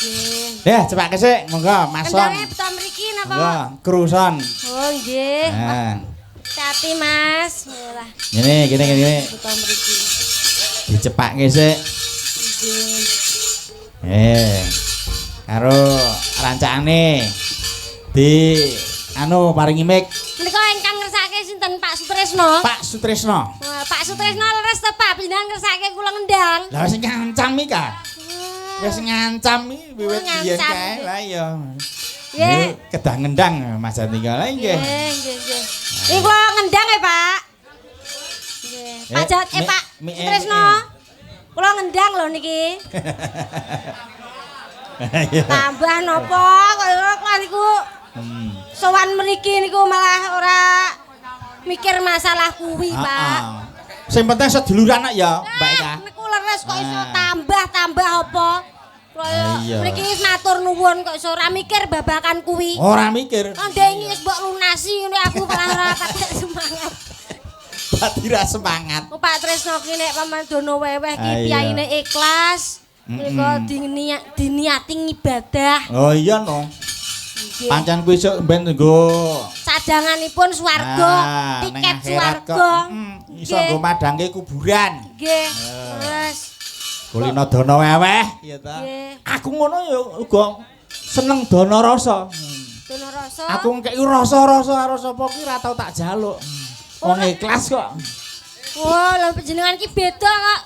Speaker 1: Nggih.
Speaker 2: Ya, cepake sik, monggo Mas Son.
Speaker 1: Kendange beto mriki napa?
Speaker 2: Monggo, kruson.
Speaker 1: Oh, nggih.
Speaker 2: Nah,
Speaker 1: Hati Mas. Lah,
Speaker 2: ngene gini gini.
Speaker 1: beto mriki.
Speaker 2: Dicepake sik.
Speaker 1: Nggih.
Speaker 2: Karo rancakane di anu paringi mic
Speaker 1: Menika ingkang ngersake sinten Pak Sutresno?
Speaker 2: Pak Sutresno.
Speaker 1: Wah, Pak Sutresno leres to Pak, panjenengan ngersake kula ngendang.
Speaker 2: Lah wis ngancam iki ka. Wis ngancam iki wiwit
Speaker 1: Oh,
Speaker 2: biyen
Speaker 1: ngancam.
Speaker 2: kae. Lah iya.
Speaker 1: Nggih.
Speaker 2: Kedah ngendang Mas Jatmiko. Lah nggih.
Speaker 1: Nggih, nggih, nggih. Iki kula ngendang ya, Pak. Nggih. Pak Jat, Pak Sutresno. Kula ngendang lho niki. Tambah napa kok kula niku sowan mriki niku malah ora mikir masalah kuwi, Pak.
Speaker 2: Sing penting seduluran kok ya, Mbak Eka.
Speaker 1: Niku leres kok iso tambah-tambah apa. Kula mriki wis matur nuwun kok iso ora mikir babakan kuwi.
Speaker 2: Ora mikir.
Speaker 1: Kok ndek iki wis mbok lunasi ngene aku malah ora patek semangat.
Speaker 2: Dadi ra semangat.
Speaker 1: Kok Pak Tresno ki nek pamandono weweh ki piyaine ikhlas. Menika diniati ngibadah.
Speaker 2: Oh iya no. Pancen kuwi esuk ben nggo
Speaker 1: cadanganipun swarga, tiket swarga.
Speaker 2: Iso nggo madangke kuburan.
Speaker 1: Nggih. Terus
Speaker 2: kulino dana weweh ya ta. Aku ngono ya uga seneng dana rasa.
Speaker 1: Dana rasa.
Speaker 2: Aku ngekeki rasa-rasa karo sapa ki ora tau tak jaluk. Wong ikhlas kok.
Speaker 1: Wah, lha panjenengan ki beda kok.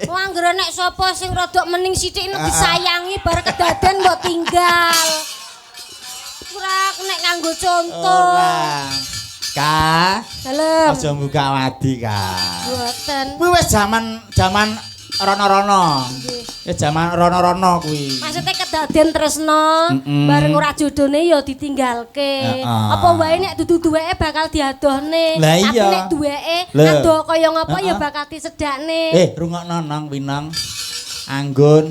Speaker 1: Wong anggere nek sapa sing rodok mening sithik nek disayangi bar kedaden mbok tinggal. Ora nek nganggo contoh.
Speaker 2: Ora. Ka.
Speaker 1: Dalem.
Speaker 2: Aja buka wadi, Ka.
Speaker 1: Mboten.
Speaker 2: Kuwi wis jaman rono-rono. Wis jaman rono-rono kuwi.
Speaker 1: Maksudnya kedaden tresno, bareng ora jodone ya ditinggalke. Apa wae nek dudu duweke bakal diadohne.
Speaker 2: Tapi
Speaker 1: nek duweke adoh kaya ngapa ya bakal disedakne.
Speaker 2: Rungokno nang Winong. Anggun,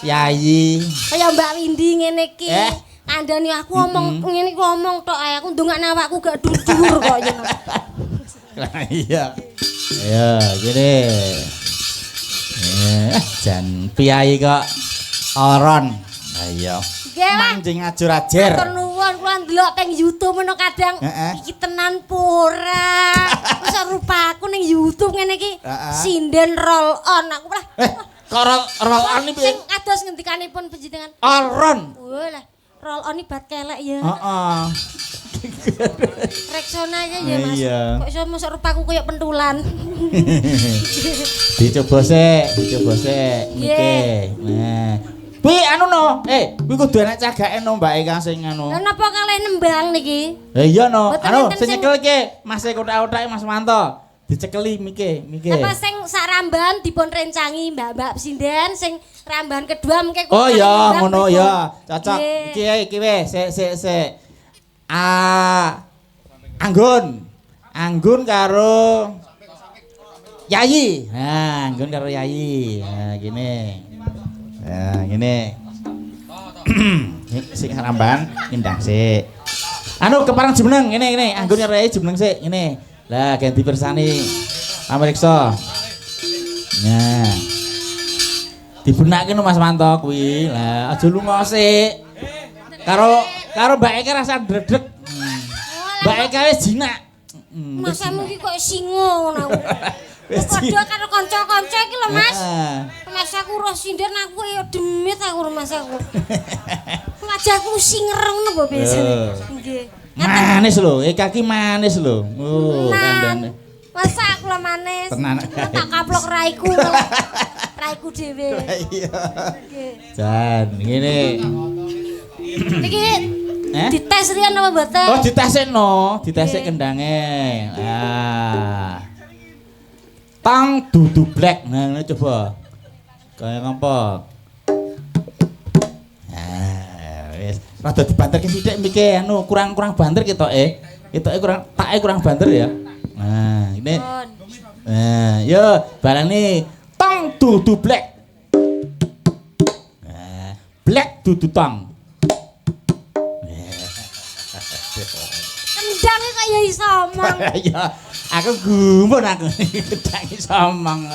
Speaker 2: Yayi.
Speaker 1: Kaya Mbak Windi ngene iki. Kandhani aku omong ngene iki omong tok ae aku ndongakne awakku gak dhuwur kok ya.
Speaker 2: Lah iya. Ayo gini. Jan piyayi kok oron. Lah iya. Manjing ajur-ajer.
Speaker 1: Matur nuwun kula ndelok teng YouTube ngono kadang iki tenan pora. Wis rupaku ning YouTube ngene iki sinden roll on aku lah.
Speaker 2: Kok roll on iki piye?
Speaker 1: Sing kados ngendikanipun panjenengan.
Speaker 2: Oron.
Speaker 1: Walah, roll on iki bat kelek ya.
Speaker 2: Heeh.
Speaker 1: Rexona aja ya, Mas.
Speaker 2: Iya.
Speaker 1: Kok iso mosok rupaku koyo pentulan.
Speaker 2: Dicoba sik, dicoba sik. Oke. Nah. Kuwi anu no, kuwi kudu enek cagake no Mbak Eka sing anu.
Speaker 1: Lah napa kalih nembang niki?
Speaker 2: Lah iya no, anu sing
Speaker 1: nyekel
Speaker 2: iki Mas kotak-kotake Mas Wanto. Dicekeli mike, mike.
Speaker 1: Apa sing sak rambahan dipun rencangi mbak-mbak sinden sing rambahan kedua mengke
Speaker 2: Oh iya, ngono ya. Cocok. Iki iki wis, sik sik sik. Anggun. Anggun karo Yayi. Nah, Anggun karo Yayi. Nah, gini. Nah, gini. Sing rambahan nyendang sik. Anu keparang jumeneng ngene ngene, Anggun karo Yayi jumeneng sik ngene. Lah ganti persani pamiriksa. Nah. Dibenake no Mas Manto kuwi. Lah aja lunga sik. Karo karo Mbak Eka rasa ndredeg. Mbak Eka wis jinak.
Speaker 1: Masamu iki kok singo ngono aku. Padha karo kanca-kanca iki lho Mas. Mas aku roh sinden aku ya demit aku Mas aku. Wajahku singer ngono mbok biasane. Nggih.
Speaker 2: Manis lho, Eka ki manis lho. Oh, kandhane.
Speaker 1: Masa aku lah manis.
Speaker 2: Tenan.
Speaker 1: Tak kaplok raiku. Raiku dhewe.
Speaker 2: Iya. Jan, ngene.
Speaker 1: Niki dites riyen apa mboten?
Speaker 2: Oh, ditesekno, ditesek kendange. Ah. Tang dudu black. Nah, ngene coba. Kaya ngapa? Ah, wis. Rada dibanterke sithik mike anu kurang-kurang banter ketoke. Ketoke kurang take kurang banter ya. Nah, ini. Nah, yo balane tang dudu black. Nah, black dudu tang.
Speaker 1: Kendang kok ya iso omong.
Speaker 2: Ya, aku gumun aku gedang iso omong.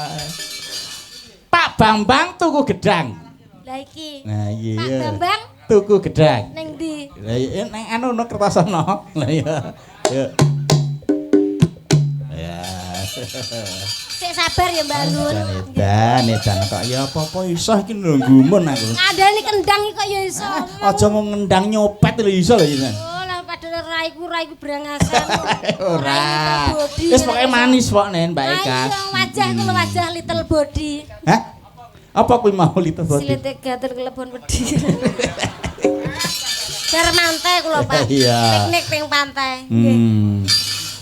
Speaker 2: Pak Bambang tuku gedang.
Speaker 1: Lah iki.
Speaker 2: Nah, iya.
Speaker 1: Pak Bambang
Speaker 2: tuku gedang.
Speaker 1: Ning ndi?
Speaker 2: Lah iya nang anu no Kertosono. Lah iya. Yo. Ya.
Speaker 1: Sik sabar ya Mbak Anggun.
Speaker 2: Edan, edan kok ya apa-apa iso iki lho gumun aku.
Speaker 1: Ngandani kendang iki kok ya iso.
Speaker 2: Aja mung ngendang nyopet lho iso lho iki.
Speaker 1: Oh lah padahal raiku brangasan.
Speaker 2: Ora. Wis pokoke manis kok Nen Mbak Eka.
Speaker 1: Iya, wajahku lho wajah little body.
Speaker 2: Hah? Apa kuwi mau little body?
Speaker 1: Silite gatel kelebon wedi. Bar mantai kula Pak. Piknik ping pantai.
Speaker 2: Nggih.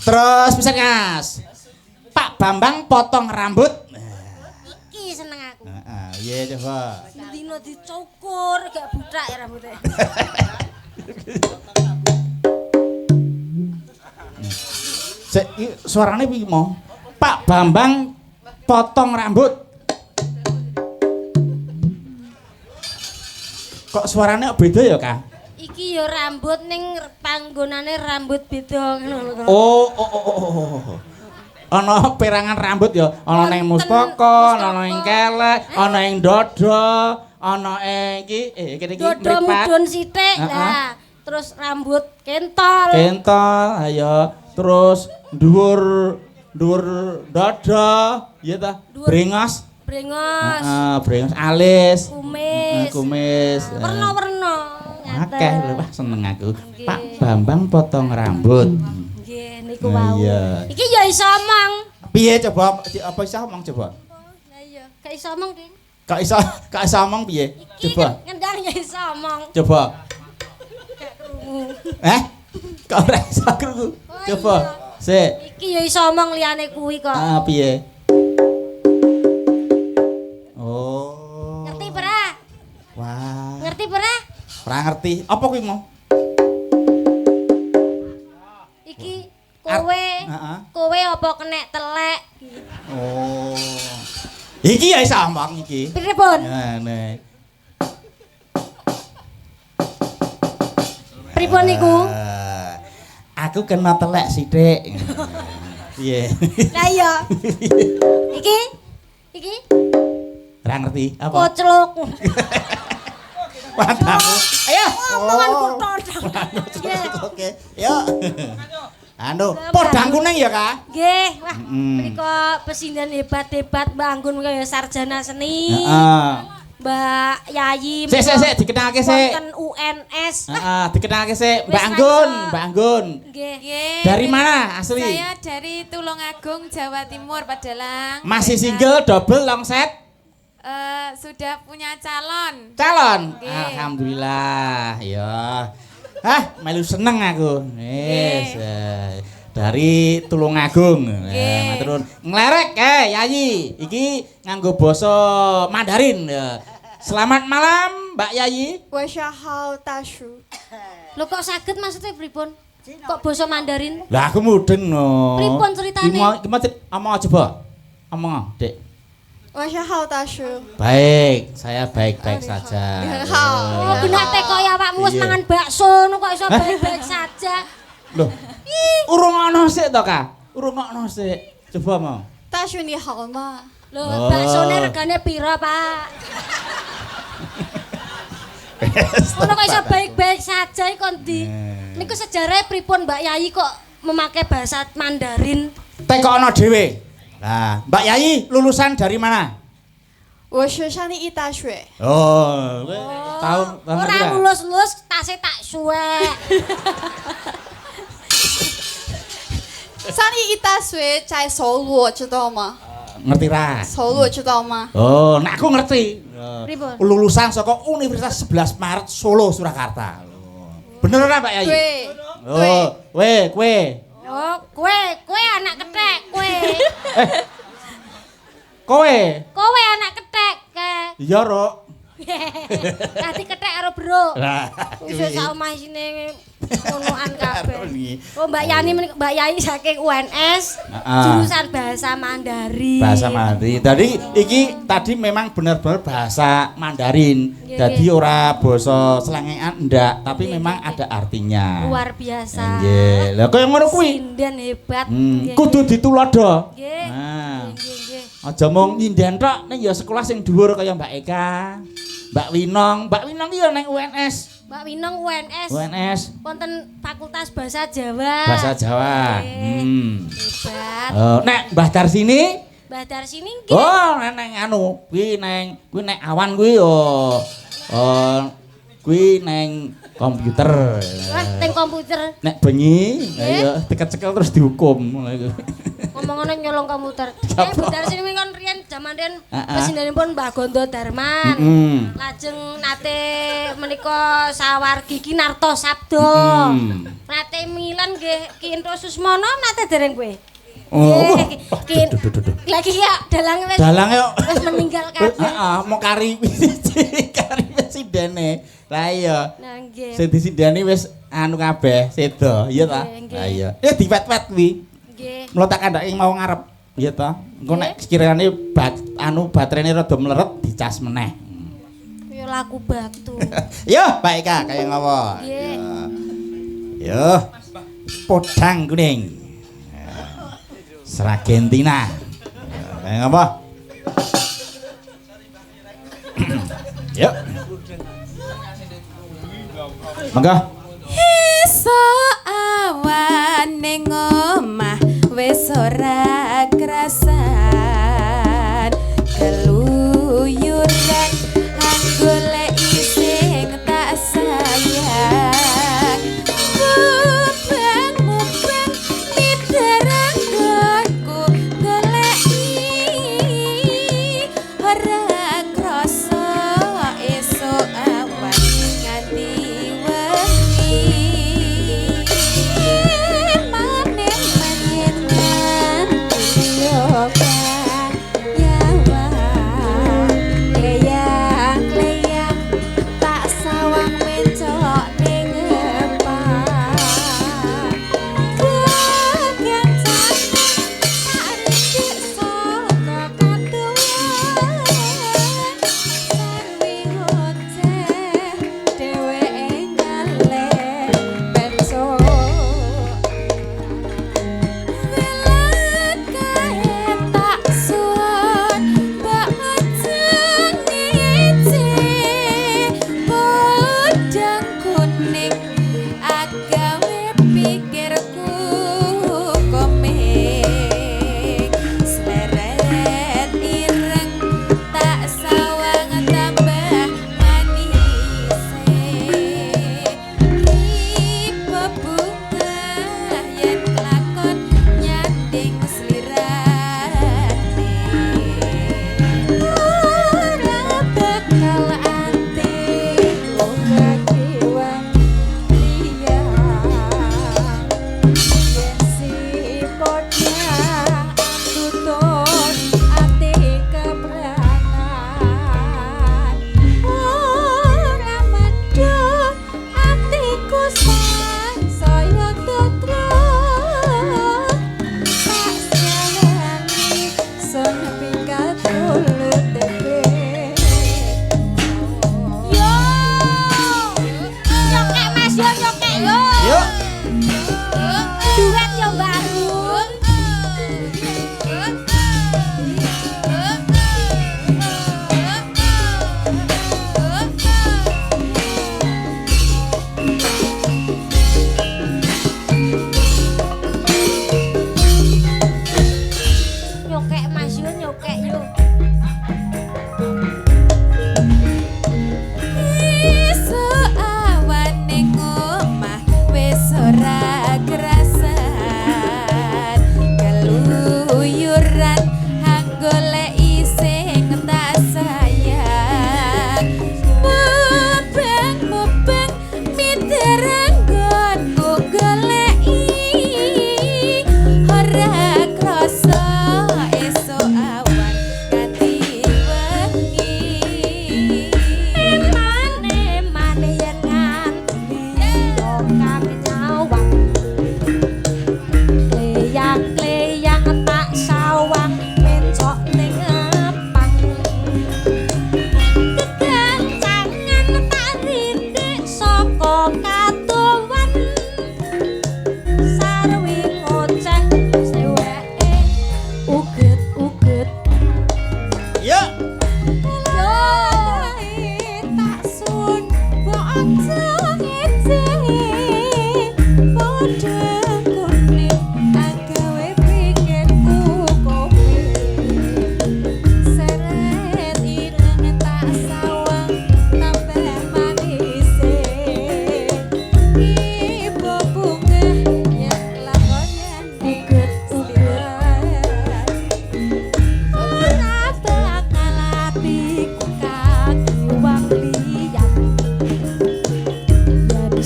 Speaker 2: Terus pisan Mas. Pak Bambang potong rambut.
Speaker 1: Iki seneng aku.
Speaker 2: Heeh, iya coba.
Speaker 1: Dino dicukur gak buthak ya rambutnya.
Speaker 2: Sik suarane piye mau? Pak Bambang potong rambut. Kok suarane kok beda ya, Kak?
Speaker 1: Iki ya rambut ning panggonane rambut beda ngono lho.
Speaker 2: Oh. Ana perangan rambut ya, ana ning mustaka, ana ning kelek, ana ing dada, ana ing iki iki
Speaker 1: mripat. Dada mudhun sithik lah. Terus rambut kentol.
Speaker 2: Kentol, ayo. Terus dhuwur dhuwur dada, iya ta? Brengos.
Speaker 1: Brengos.
Speaker 2: Heeh, brengos alis.
Speaker 1: Kumis.
Speaker 2: Kumis.
Speaker 1: Werna-werna.
Speaker 2: Akeh lho, wah seneng aku. Pak Bambang potong rambut.
Speaker 1: Nggih, niku wau. Iki ya iso omong.
Speaker 2: Piye coba apa iso omong coba?
Speaker 1: Lah iya, gak iso omong, Ding.
Speaker 2: Gak iso omong piye? Coba.
Speaker 1: Ngendang ya iso omong.
Speaker 2: Coba.
Speaker 1: Gak krungu.
Speaker 2: Eh? Kok ora iso krungu? Coba. Sik.
Speaker 1: Iki ya iso omong liyane kuwi kok.
Speaker 2: Ah, piye? Oh.
Speaker 1: Ngerti ora?
Speaker 2: Wah.
Speaker 1: Ngerti ora?
Speaker 2: Ora ngerti. Apa kuwi mau?
Speaker 1: Iki kowe. Kowe apa kenek telek?
Speaker 2: Oh. Iki ya iso omong iki.
Speaker 1: Pripun?
Speaker 2: Nah,
Speaker 1: Pripun niku?
Speaker 2: Aku kena telek sithik. Piye?
Speaker 1: Lah iya. Iki? Iki?
Speaker 2: Ora ngerti apa?
Speaker 1: Koclok.
Speaker 2: Matamu. Ayo.
Speaker 1: Omongan kuthok.
Speaker 2: Oke. Yo. Anu, podang kuning ya, Kak?
Speaker 1: Nggih. Wah, mriko pesinden hebat-hebat Mbak Anggun kaya sarjana seni.
Speaker 2: Heeh.
Speaker 1: Mbak Yayi.
Speaker 2: Sik sik sik dikenalke sik.
Speaker 1: Wonten UNS.
Speaker 2: Heeh, dikenalke sik Mbak
Speaker 1: Wis
Speaker 2: Anggun,
Speaker 1: ra iso.
Speaker 2: Mbak Anggun.
Speaker 1: Nggih.
Speaker 4: Nggih.
Speaker 2: Dari mana asli?
Speaker 4: Saya dari Tulungagung, Jawa Timur, Padalang.
Speaker 2: Masih
Speaker 4: Saya,
Speaker 2: single, double, long set,
Speaker 4: Sudah punya calon.
Speaker 2: calon.
Speaker 4: Nggih.
Speaker 2: Alhamdulillah, ya. Hah, melu seneng aku. Wis. Dari Tulungagung.
Speaker 4: Nggih.
Speaker 2: Matur nuwun. Nglerek Yayi. Iki nganggo basa Mandarin. Ya. Selamat malam, Mbak Yayi.
Speaker 5: 我是郝大叔。
Speaker 1: Lho kok saged maksudnya pripun? Kok basa Mandarin?
Speaker 2: Lah aku mudeng no.
Speaker 1: Pripun ceritane?
Speaker 2: Iki mau omong coba. Omong, Dik.
Speaker 5: 我是郝大叔。
Speaker 2: Baik, saya baik-baik saja.
Speaker 5: 你很好。
Speaker 1: Oh, genah teko ya awakmu wis
Speaker 2: Iya.
Speaker 1: mangan bakso ngono kok iso baik-baik saja.
Speaker 2: Loh. Urung ana sik to, Kak? Urung ana sik. Coba mau.
Speaker 5: 大叔你好吗？
Speaker 1: Lho,
Speaker 2: Oh.
Speaker 1: baksone regane pira, Pak? Ngono kok iso baik-baik saja iki kon ndi? Niku sejarahnya pripun Mbak Yayi kok memakai bahasa Mandarin?
Speaker 2: Tekono dhewe. Lah, Mbak Yayi lulusan dari mana?
Speaker 5: 我是上一大学。
Speaker 2: Oh, kowe tahun tahun
Speaker 1: Ora
Speaker 2: pira?
Speaker 1: lulus-lulus tase tak suwek.
Speaker 5: 上一大学在首鲁，知道吗？
Speaker 2: Ngerti ra?
Speaker 5: 首鲁知道吗？
Speaker 2: Oh, nek aku ngerti.
Speaker 1: Pripun?
Speaker 2: Lulusan saka Universitas 11 Maret Solo Surakarta. Bener ora Mbak Yayi?
Speaker 5: 对，
Speaker 2: Oh, kowe, kowe.
Speaker 1: Oh, kowe, kowe anak kethek, kowe.
Speaker 2: Kowe.
Speaker 1: Kowe anak kethek, ke.
Speaker 2: Iya, Ruk.
Speaker 1: Tadi kethek karo bro.
Speaker 2: Lah,
Speaker 1: Wis sak omah isine ngonoan kabeh.
Speaker 2: Kuwi.
Speaker 1: Oh, Mbak Yani Mbak Yayi saking UNS,
Speaker 2: Heeh.
Speaker 1: jurusan bahasa Mandarin.
Speaker 2: Bahasa Mandarin. Tadi iki tadi memang bener-bener bahasa Mandarin.
Speaker 1: Nggih,
Speaker 2: Jadi
Speaker 1: nggih.
Speaker 2: ora basa slengekan ndak, tapi
Speaker 1: Nggih,
Speaker 2: memang
Speaker 1: nggih,
Speaker 2: ada artinya.
Speaker 1: Luar biasa.
Speaker 2: Nggih. Lah kaya ngono kuwi.
Speaker 1: Sinden hebat.
Speaker 2: Hmm,
Speaker 1: Nggih,
Speaker 2: kudu ditulodo.
Speaker 1: Nggih.
Speaker 2: Nah.
Speaker 1: Nggih, nggih.
Speaker 2: Aja mung nyinden tok ning ya sekolah sing dhuwur kaya Mbak Eka, Mbak Winong. Mbak Winong ki ya nang UNS.
Speaker 1: Mbak Winong UNS.
Speaker 2: UNS
Speaker 1: Wonten Fakultas Bahasa Jawa.
Speaker 2: Bahasa Jawa.
Speaker 1: Nggih. Hebat.
Speaker 2: Oh, nek Mbah Darsini
Speaker 1: Mbah Darsini nggih.
Speaker 2: Oh, nek neng anu, kuwi nek awan kuwi yo oh, kuwi neng komputer.
Speaker 1: Wah, teng komputer.
Speaker 2: Nek bengi,
Speaker 1: Nggih.
Speaker 2: ya dikecekel terus dihukum. Ngono iku.
Speaker 1: Ngomong-ngomong nyolong komputer. Mbah Darsini kon riyen jaman riyen
Speaker 2: Heeh.
Speaker 1: pesindenipun Mbah Gondo Darman. Lajeng nate menika sawargi Ki Narto Sabdo. Nate Milan nggih Ki Enthus Susmono nate dereng kowe.
Speaker 2: Oh,
Speaker 1: Nggih,
Speaker 2: wah,
Speaker 1: Ki
Speaker 2: duh, duh, duh, duh.
Speaker 1: Lagi ya dalange wis
Speaker 2: Dalange kok
Speaker 1: wis meninggal kabeh.
Speaker 2: Heeh, mau kari kari presindene. Lah iya.
Speaker 1: Nah nggih.
Speaker 2: Sing disindani wis anu kabeh, sedo, iya ta?
Speaker 1: Nggih, nggih.
Speaker 2: Lah iya. Ya diwet-wet kuwi.
Speaker 1: Nggih.
Speaker 2: Mula tak kandhake mau ngarep, iya ta? Engko nek sekirane bat anu baterainya rada mleret dicas meneh.
Speaker 1: Ya laku batu.
Speaker 2: Yo, Mbak Eka kaya ngopo?
Speaker 1: Nggih.
Speaker 2: Yo. Podang kuning. Sragentina. Kaya ngopo? Yuk. Monggo.
Speaker 4: Esuk awan ning omah wis ora krasan keluyuran anggoleki sing tak sayang mubeng-mubeng mideranggonku goleki ora krasa esuk awan nganti wengi mane-mane nganti yo.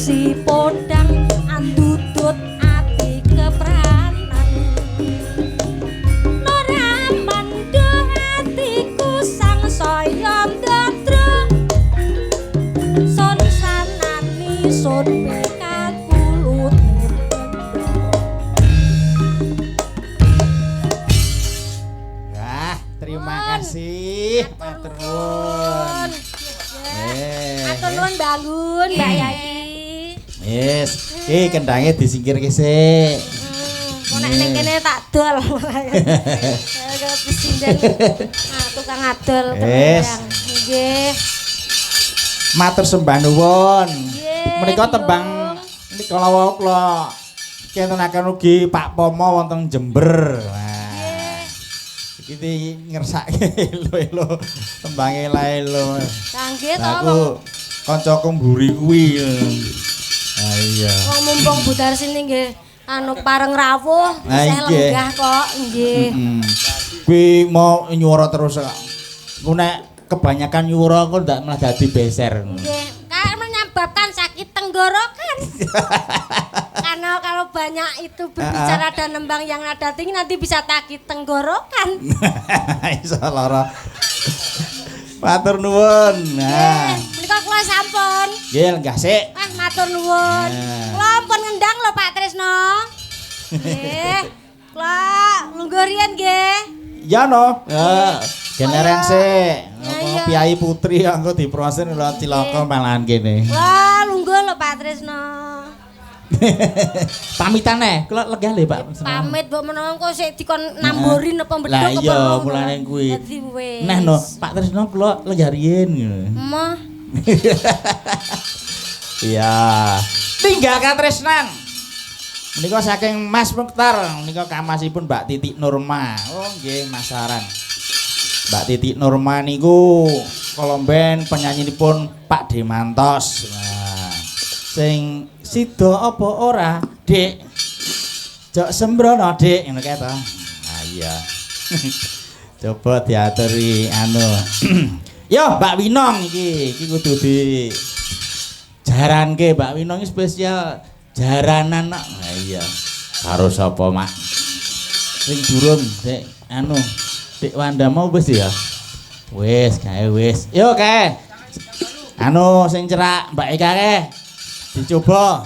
Speaker 1: si podang andudut ati kepranan. Ora mendho atiku sang saya ndadra son sanani son pekat pulut.
Speaker 2: Wah, terima kasih. Matur nuwun.
Speaker 1: Matur nuwun Mbak Anggun, Mbak Yai.
Speaker 2: Yes, iki kendange disingkirke sik.
Speaker 1: Kok nek ning kene tak dol. Kesinden. Ah, tukang adol
Speaker 2: Yes.
Speaker 1: kendang. Nggih.
Speaker 2: Matur sembah nuwun.
Speaker 1: Nggih,
Speaker 2: Menika tembang nika wau kula kintenaken ugi Pak Pomo wonten Jember. Wah. Iki di ngersake elo-elo tembange laelo.
Speaker 1: Kangge to
Speaker 2: Lah aku kancaku mburi kuwi. Ah iya.
Speaker 1: wong mumpung budar sini nggih anu pareng rawuh
Speaker 2: Lah,
Speaker 1: isih
Speaker 2: nggih.
Speaker 1: lenggah kok nggih.
Speaker 2: Kuwi mau nyuwara terus kok. Ku nek kebanyakan nyuwara kok ndak malah dadi beser.
Speaker 1: Nggih, karena menyebabkan sakit tenggorokan. Karena kalau banyak itu berbicara dan nembang yang nada tinggi nanti bisa sakit tenggorokan.
Speaker 2: Iso lara. Matur nuwun. Nah,
Speaker 1: Nggih, menika kula sampun.
Speaker 2: nggih lenggah sik.
Speaker 1: Wah, matur nuwun.
Speaker 2: Nah.
Speaker 1: Kula ampun ngendang lho Pak Tresno. Nggih. Kula lungguh riyen nggih.
Speaker 2: Ya no. Ya, genereng sik.
Speaker 1: Ya,
Speaker 2: Apa
Speaker 1: iya.
Speaker 2: Piyai Putri engko diprosen lho cilaka malahan kene.
Speaker 1: Kula lungguh lho Pak Tresno.
Speaker 2: Pamitan eh, kula legah lho Pak.
Speaker 1: Pamit mbok menawa engko sik dikon namborin apa bedhug
Speaker 2: Lah
Speaker 1: apa
Speaker 2: iya,
Speaker 1: ngono.
Speaker 2: mulane kuwi.
Speaker 1: Dadi wis.
Speaker 2: Neh no, Pak Tresno kula lenggah riyin ngono.
Speaker 1: Emoh.
Speaker 2: Iya. Tinggal katresnan. Menika saking Mas Mukhtar, menika kamasipun Mbak Titik Nurma. Oh nggih, Mas Saran. Mbak Titik Nurma niku kolomben penyanyinipun Pak Demantos. Nah, sing sida apa ora, Dik? Jok sembrono, Dik, ngono kae to. Ah iya. Coba diaturi anu. Yo, Mbak Winong iki, iki kudu di jaranke Mbak Winong iki spesial jaranan kok. Lah iya. Karo sapa, Mak? Sing durung, Dik, anu, Dik Wanda mau wis ya? Wis, kae wis. Yo kae. Anu sing cerak Mbak Eka kae. Dicoba.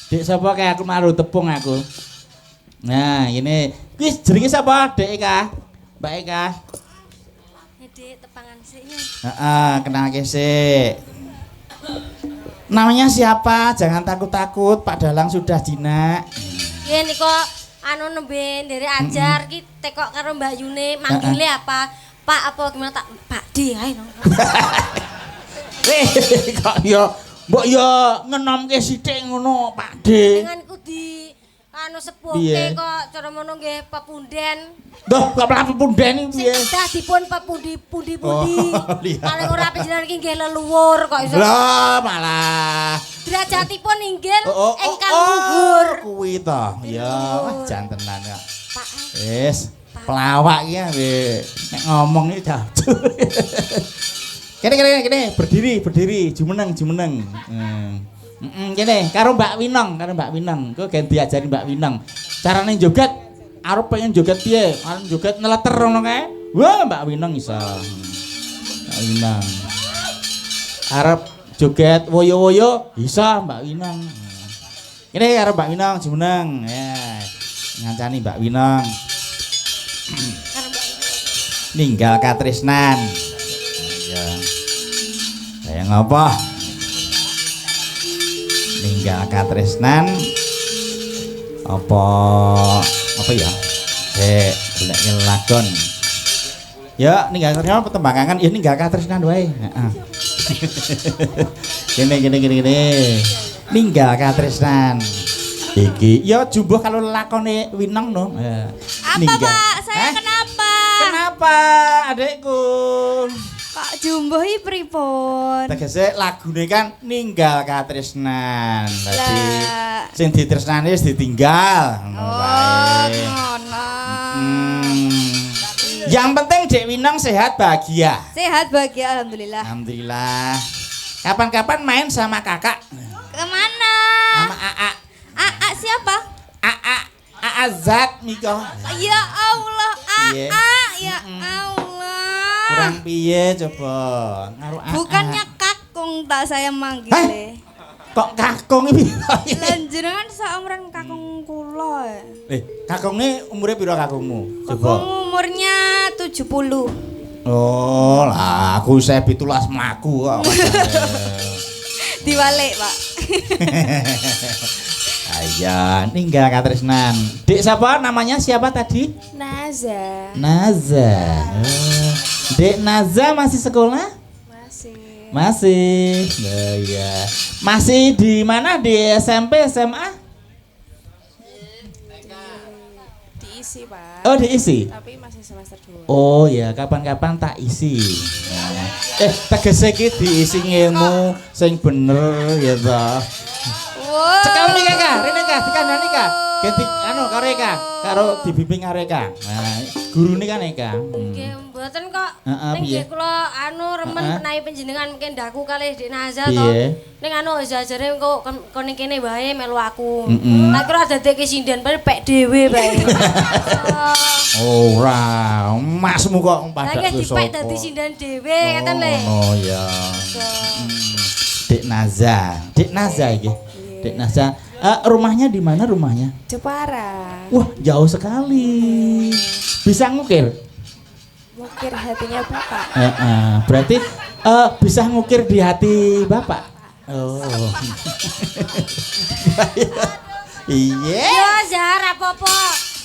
Speaker 2: Dik sapa kae aku maru tepung aku. Nah, ini wis jenenge sapa, Dik Eka? Mbak Eka.
Speaker 1: Dik tepangan sik.
Speaker 2: Heeh, kenalke sik. Namanya siapa? Jangan takut-takut, Pak Dalang sudah jinak.
Speaker 1: Nggih nika anu nembe nderek ajar ki tekok karo Mbak Yune manggile apa? Pak apa gimana tak Pak D ae.
Speaker 2: Eh, kok ya mbok ya ngenomke sithik ngono, Pak D.
Speaker 1: Dengan ku di anu sepuhke
Speaker 2: Piye?
Speaker 1: kok cara mono nggih pepunden.
Speaker 2: Duh, kok malah pepunden iki
Speaker 1: Sing
Speaker 2: piye?
Speaker 1: kedah dipun pepundi-pundi-pundi.
Speaker 2: Oh, iya.
Speaker 1: Paling ora panjenengan iki nggih leluhur kok iso.
Speaker 2: Lah, malah.
Speaker 1: Derajatipun inggil
Speaker 2: Oh, oh, oh,
Speaker 1: ingkang
Speaker 2: oh,
Speaker 1: luhur.
Speaker 2: Kuwi to. Ya, wah jantenan kok.
Speaker 1: Pak
Speaker 2: Wis, pelawak iki ambek nek ngomong iki jajur. Kene kene kene berdiri berdiri jumeneng jumeneng. Kene karo Mbak Winong, karo Mbak Winong. Engko gen diajari Mbak Winong. Carane joget arep pengen joget piye? Arep joget neleter ngono kae. Wah, Mbak Winong iso. Mbak Winong. Arep joget woyo-woyo bisa Mbak Winong. Kene karo Mbak Winong jumeneng. Ya. Ngancani Mbak Winong. Ninggal katresnan. Iya. Kaya ngapa? Ninggal katresnan. Apa apa ya? Golek lakon. Ya, ninggal katresnan apa tembangan? Ya ninggal katresnan wae. Heeh. Kene kene kene kene. Ninggal katresnan. Iki ya jumbuh kalau lakone Winong no.
Speaker 4: Apa
Speaker 2: Ninggal.
Speaker 4: Pak? Saya
Speaker 2: Hah?
Speaker 4: kenapa?
Speaker 2: Kenapa adikku?
Speaker 4: Kok jumbuh iki pripun?
Speaker 2: Tegese lagune kan ninggal katresnan. Dadi
Speaker 4: Lah.
Speaker 2: sing ditresnani wis ditinggal. Ngono
Speaker 4: Oh,
Speaker 2: wae.
Speaker 4: ngono.
Speaker 2: Yang penting Dek Winong sehat bahagia.
Speaker 4: Sehat bahagia alhamdulillah.
Speaker 2: Alhamdulillah. Kapan-kapan main sama kakak.
Speaker 4: Kemana?
Speaker 2: Sama AA.
Speaker 4: AA siapa?
Speaker 2: AA AA Zat Miko.
Speaker 4: Ya Allah,
Speaker 2: Piye?
Speaker 4: AA ya Allah.
Speaker 2: Kurang piye coba? Ngaruh AA.
Speaker 4: Bukannya kakung tak saya manggil.
Speaker 2: Hah? Kok kakung iki piro?
Speaker 4: Lah jenengan saumuran kakung kula.
Speaker 2: Kakunge umure piro kakungmu? Coba.
Speaker 4: Kakung umurnya 70.
Speaker 2: Oh, lah aku isih 17 mlaku kok.
Speaker 4: Diwalik, Pak.
Speaker 2: Ayo, ninggal katresnan. Dik siapa namanya siapa tadi?
Speaker 4: Naza.
Speaker 2: Naza. Oh. Dek Naza masih sekolah?
Speaker 4: Masih.
Speaker 2: Masih. Oh, iya. Masih di mana? Di SMP, SMA?
Speaker 4: Diisi, Pak.
Speaker 2: Oh, diisi.
Speaker 4: Tapi masih semester 2.
Speaker 2: Oh ya, kapan-kapan tak isi. Nah. Tegese iki diisi ngilmu sing bener ya toh.
Speaker 4: Wow.
Speaker 2: Cekal mi Kak, rene Kak, dikandani Kak. Ganti anu karo Eka, karo dibimbing karo Eka. Nah, gurune kan Eka.
Speaker 1: Nggih, mboten kok.
Speaker 2: Heeh,
Speaker 1: Ning
Speaker 2: piye?
Speaker 1: nggih kula anu remen
Speaker 2: Heeh.
Speaker 1: menawi panjenengan mungkin ndaku kalih Dik Naza to.
Speaker 2: Piye?
Speaker 1: Ning anu jajare engko kon ning kene wae melu aku.
Speaker 2: Mm-mm.
Speaker 1: Tak kira dadekke sinden bae pek dhewe bae.
Speaker 2: Ora, masmu kok
Speaker 1: Lah
Speaker 2: padha
Speaker 1: nggih dipek dadi sinden dhewe ngeten le.
Speaker 2: Oh ya. Dek Naza, Dek Naza iki. Dek Naza, rumahnya di mana rumahnya?
Speaker 4: Jepara.
Speaker 2: Wah, jauh sekali. Bisa ngukir?
Speaker 4: Ngukir hatinya Bapak.
Speaker 2: Berarti bisa ngukir di hati Bapak. Oh. Iya.
Speaker 1: Ya Zar apa-apa.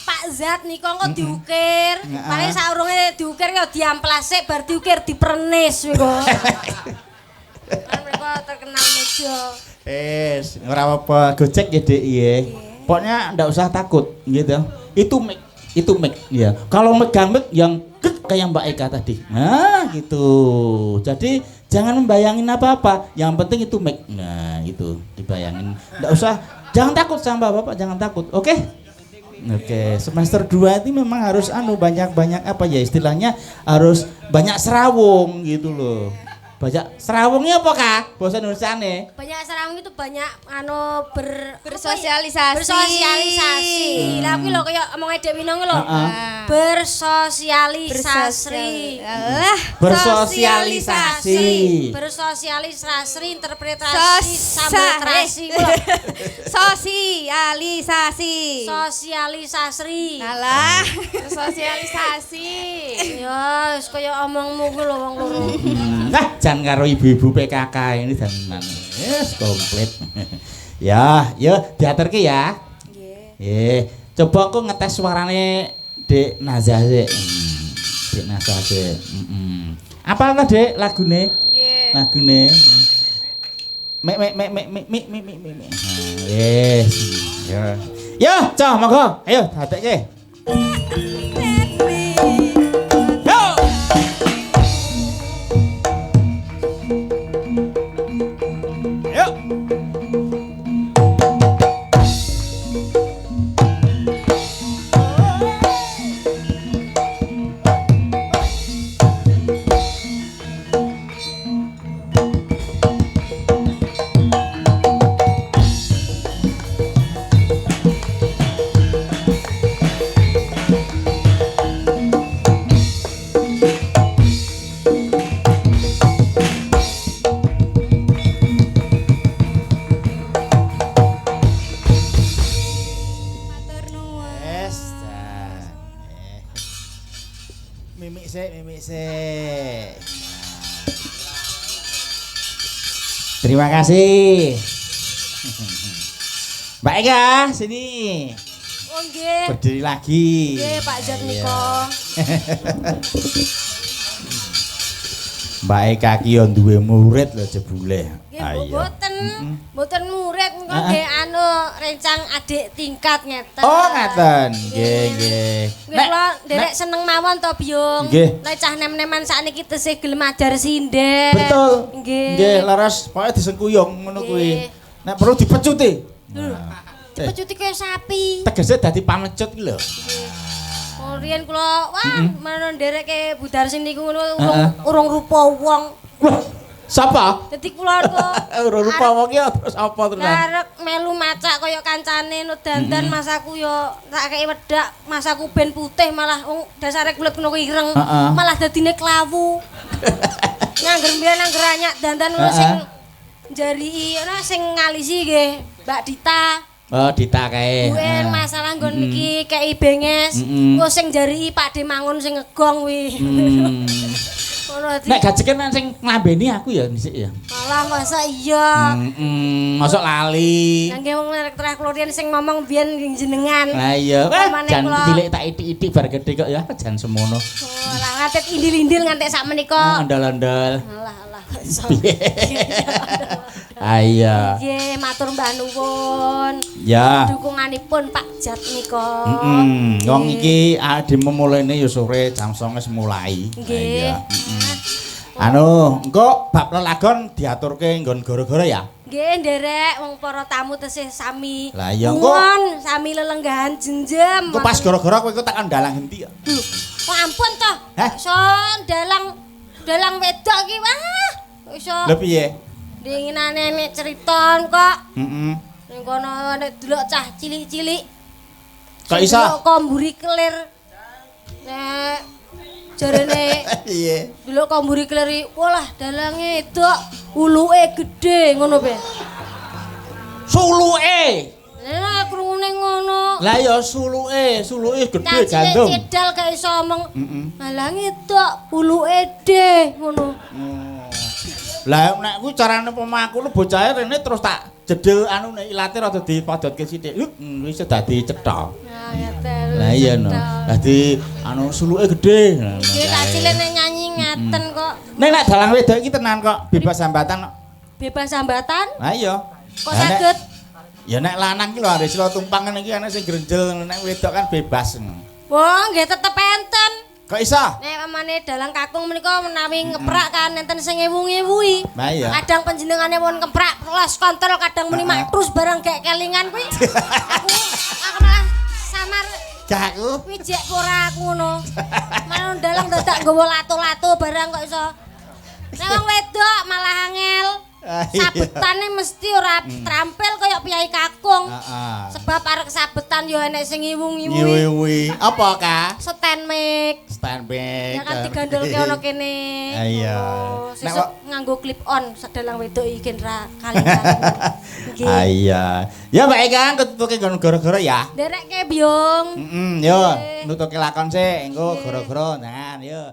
Speaker 1: Pak Zat nika engko diukir. Paling saurunge diukir ya diamplas sik bar diukir dipernis kuwi. Kan mereka terkenal meja.
Speaker 2: Wis, ora apa-apa, gojek ya Dek iya. Pokoknya ndak usah takut gitu. Itu mic, itu mic ya. Kalau megang mic yang gek kayak Mbak Eka tadi. Nah, gitu. Jadi jangan membayangin apa-apa, yang penting itu mic. Nah, itu dibayangin. Ndak usah, jangan takut sama Bapak, jangan takut. Oke? Oke, semester 2 ini memang harus anu banyak-banyak apa ya istilahnya harus banyak serawung gitu loh. Banyak serawungnya apa Kak? Bahasa Indonesiane.
Speaker 1: Banyak serawung itu banyak anu
Speaker 4: Bersosialisasi.
Speaker 1: Bersosialisasi. Lah kuwi lho kaya omonge Dek Winong lho.
Speaker 2: Heeh.
Speaker 1: Bersosialisasi.
Speaker 4: Alah,
Speaker 2: Bersosialisasi.
Speaker 1: Bersosialisasi interpretasi sambil terasi.
Speaker 4: Sosialisasi.
Speaker 1: Sosialisasi.
Speaker 4: Alah, sosialisasi.
Speaker 1: Ya, wis kaya omongmu kuwi lho wong loro.
Speaker 2: Nah, jangan karo ibu-ibu PKK ini jangan. Yes, komplit. Ya, yo diaturke ya.
Speaker 4: Nggih.
Speaker 2: Nggih. Coba aku ngetes suarane Dek Naza sik. Dek Naza sik. Heeh. Apa ta, Dek, lagune?
Speaker 4: Nggih.
Speaker 2: Lagune. Mek mek mek mek mek mek mek mek mek. Wis. Ya. Yo, coh monggo. Ayo dadekke. Yo. Ayo.
Speaker 4: Matur nuwun.
Speaker 2: Wes. Mimik sik, mimik sik. Terima kasih. Mbak Eka, sini.
Speaker 1: Oh nggih.
Speaker 2: Berdiri lagi.
Speaker 1: Nggih Pak Jatmiko.
Speaker 2: Mbak Eka ki yo duwe murid lho jebule.
Speaker 1: Nggih mboten. Mboten murid engko nggih anu rencang adik tingkat ngeten.
Speaker 2: Oh ngaten. Nggih, nggih.
Speaker 1: Nggih kula nderek seneng mawon to, Biyung.
Speaker 2: Nggih.
Speaker 1: Nek cah nem-neman sakniki tesih gelem ajar sinden.
Speaker 2: Betul.
Speaker 1: Nggih.
Speaker 2: Nggih, leres pokoke disengkuyung ngono kuwi.
Speaker 1: Nggih.
Speaker 2: Nek perlu dipecuti.
Speaker 1: Lho, dipecuti kaya sapi.
Speaker 2: Tegese dadi pamecut ki lho.
Speaker 1: Oh, riyen kula wah menawa ndereke Bu Darsin niku ngono urung rupa wong.
Speaker 2: Wah. Sapa?
Speaker 1: Dadi kula kok
Speaker 2: Ora rupa wong ki terus apa terusan?
Speaker 1: Arek melu macak kaya kancane no dandan mas aku yo tak kei wedak, mas aku ben putih malah wong dasare kulit ngono ireng, malah dadine klawu. Ngangger mbiyen angger anyak dandan ngono sing njariki ana sing ngalisi nggih Mbak Dita.
Speaker 2: Oh, Dita kae.
Speaker 1: Kuwi masalah nggon iki kei benges. Engko sing njariki Pak De Mangun sing ngegong kuwi.
Speaker 2: Nek gajeken nang sing nglambeni aku ya dhisik ya.
Speaker 1: Malah masa iya.
Speaker 2: Mosok lali.
Speaker 1: Lah nggih wong nek terah klorian sing ngomong biyen jenengan.
Speaker 2: Lah iya, jan cilik tak itik-itik bar gedhe kok ya jan semono.
Speaker 1: Oh, lah nganti indil-indil nganti sak menika.
Speaker 2: Ondol-ondol.
Speaker 1: Alah alah kok iso.
Speaker 2: Ah iya.
Speaker 1: Nggih, matur mbah nuwun.
Speaker 2: Ya.
Speaker 1: Dukunganipun Pak Jatmiko.
Speaker 2: Wong iki dimulane ya sore jam 09.00 wis mulai.
Speaker 1: Nggih.
Speaker 2: Iya. Anu, engko bab lelagon diaturke nggon gara-gara ya.
Speaker 1: Nggih, nderek wong para tamu tesih sami.
Speaker 2: Lah iya engko
Speaker 1: sami lelenggahan jenjem.
Speaker 2: Engko pas gara-gara kowe tak ndalang henti ya.
Speaker 1: Lho, kok ampun toh. Iso ndalang dalang wedok iki wah. Kok iso.
Speaker 2: Lha piye?
Speaker 1: Dinginane nek cerita kok.
Speaker 2: Heeh.
Speaker 1: Ning kono nek delok cah cilik-cilik.
Speaker 2: Kok iso?
Speaker 1: Kok mburi kelir. Nek jarene
Speaker 2: piye?
Speaker 1: Delok kok mburi kelir, walah dalange edok, uluke gedhe ngono pe.
Speaker 2: Suluke.
Speaker 1: Lah krungune ngono.
Speaker 2: Lah ya suluke, suluke gedhe gandum.
Speaker 1: Cah cilik cedal gak iso omong. Dalange edok, uluke de ngono.
Speaker 2: Lah nek kuwi carane pemaku lu bocahe rene terus tak jedel anu nek ilate rada dipadotke sithik. Lho wis dadi cetha.
Speaker 1: Nah, ngeten.
Speaker 2: Lah iya no. Dadi anu suluke gedhe.
Speaker 1: Nggih tak cilik nek nyanyi ngaten kok.
Speaker 2: Nek nek dalang wedok iki tenan kok bebas hambatan kok.
Speaker 1: Bebas hambatan?
Speaker 2: Lah iya.
Speaker 1: Kok saged?
Speaker 2: Ya nek lanang iki lho arep sila tumpang ngene iki ana sing grenjel, nek wedok kan bebas.
Speaker 1: Wah, nggih tetep enten.
Speaker 2: Kok iso?
Speaker 1: Nek pamane dalang kakung menika menawi ngeprak kan enten sing ngewu-ngewuhi.
Speaker 2: Lah iya.
Speaker 1: Kadang panjenengane won keprak los kontrol kadang muni matrus barang gek kelingan kuwi. Aku malah samar.
Speaker 2: Gak aku.
Speaker 1: Kuwi jek ora aku ngono. Malah dalang dadak nggawa lato-lato barang kok iso. Nek wong wedok malah angel. Sabetane mesti ora trampil kaya piyai kakung. Sebab arek sabetan yo enek sing ngiwu-ngiwuhi.
Speaker 2: Ngiwu-ngiwuhi. Apa ka?
Speaker 1: Stand mic.
Speaker 2: Stand mic.
Speaker 1: Ya kan digandolke ana kene.
Speaker 2: Iya.
Speaker 1: Sesuk nganggo clip on sedalang wedok iki gen ra kali-kali. Nggih.
Speaker 2: Iya. Ya Mbak Eka ketutuke nggon gara-gara ya.
Speaker 1: Nderekke Byung.
Speaker 2: Heeh, yo nutuke lakon sik engko gara-gara. Nah, yo.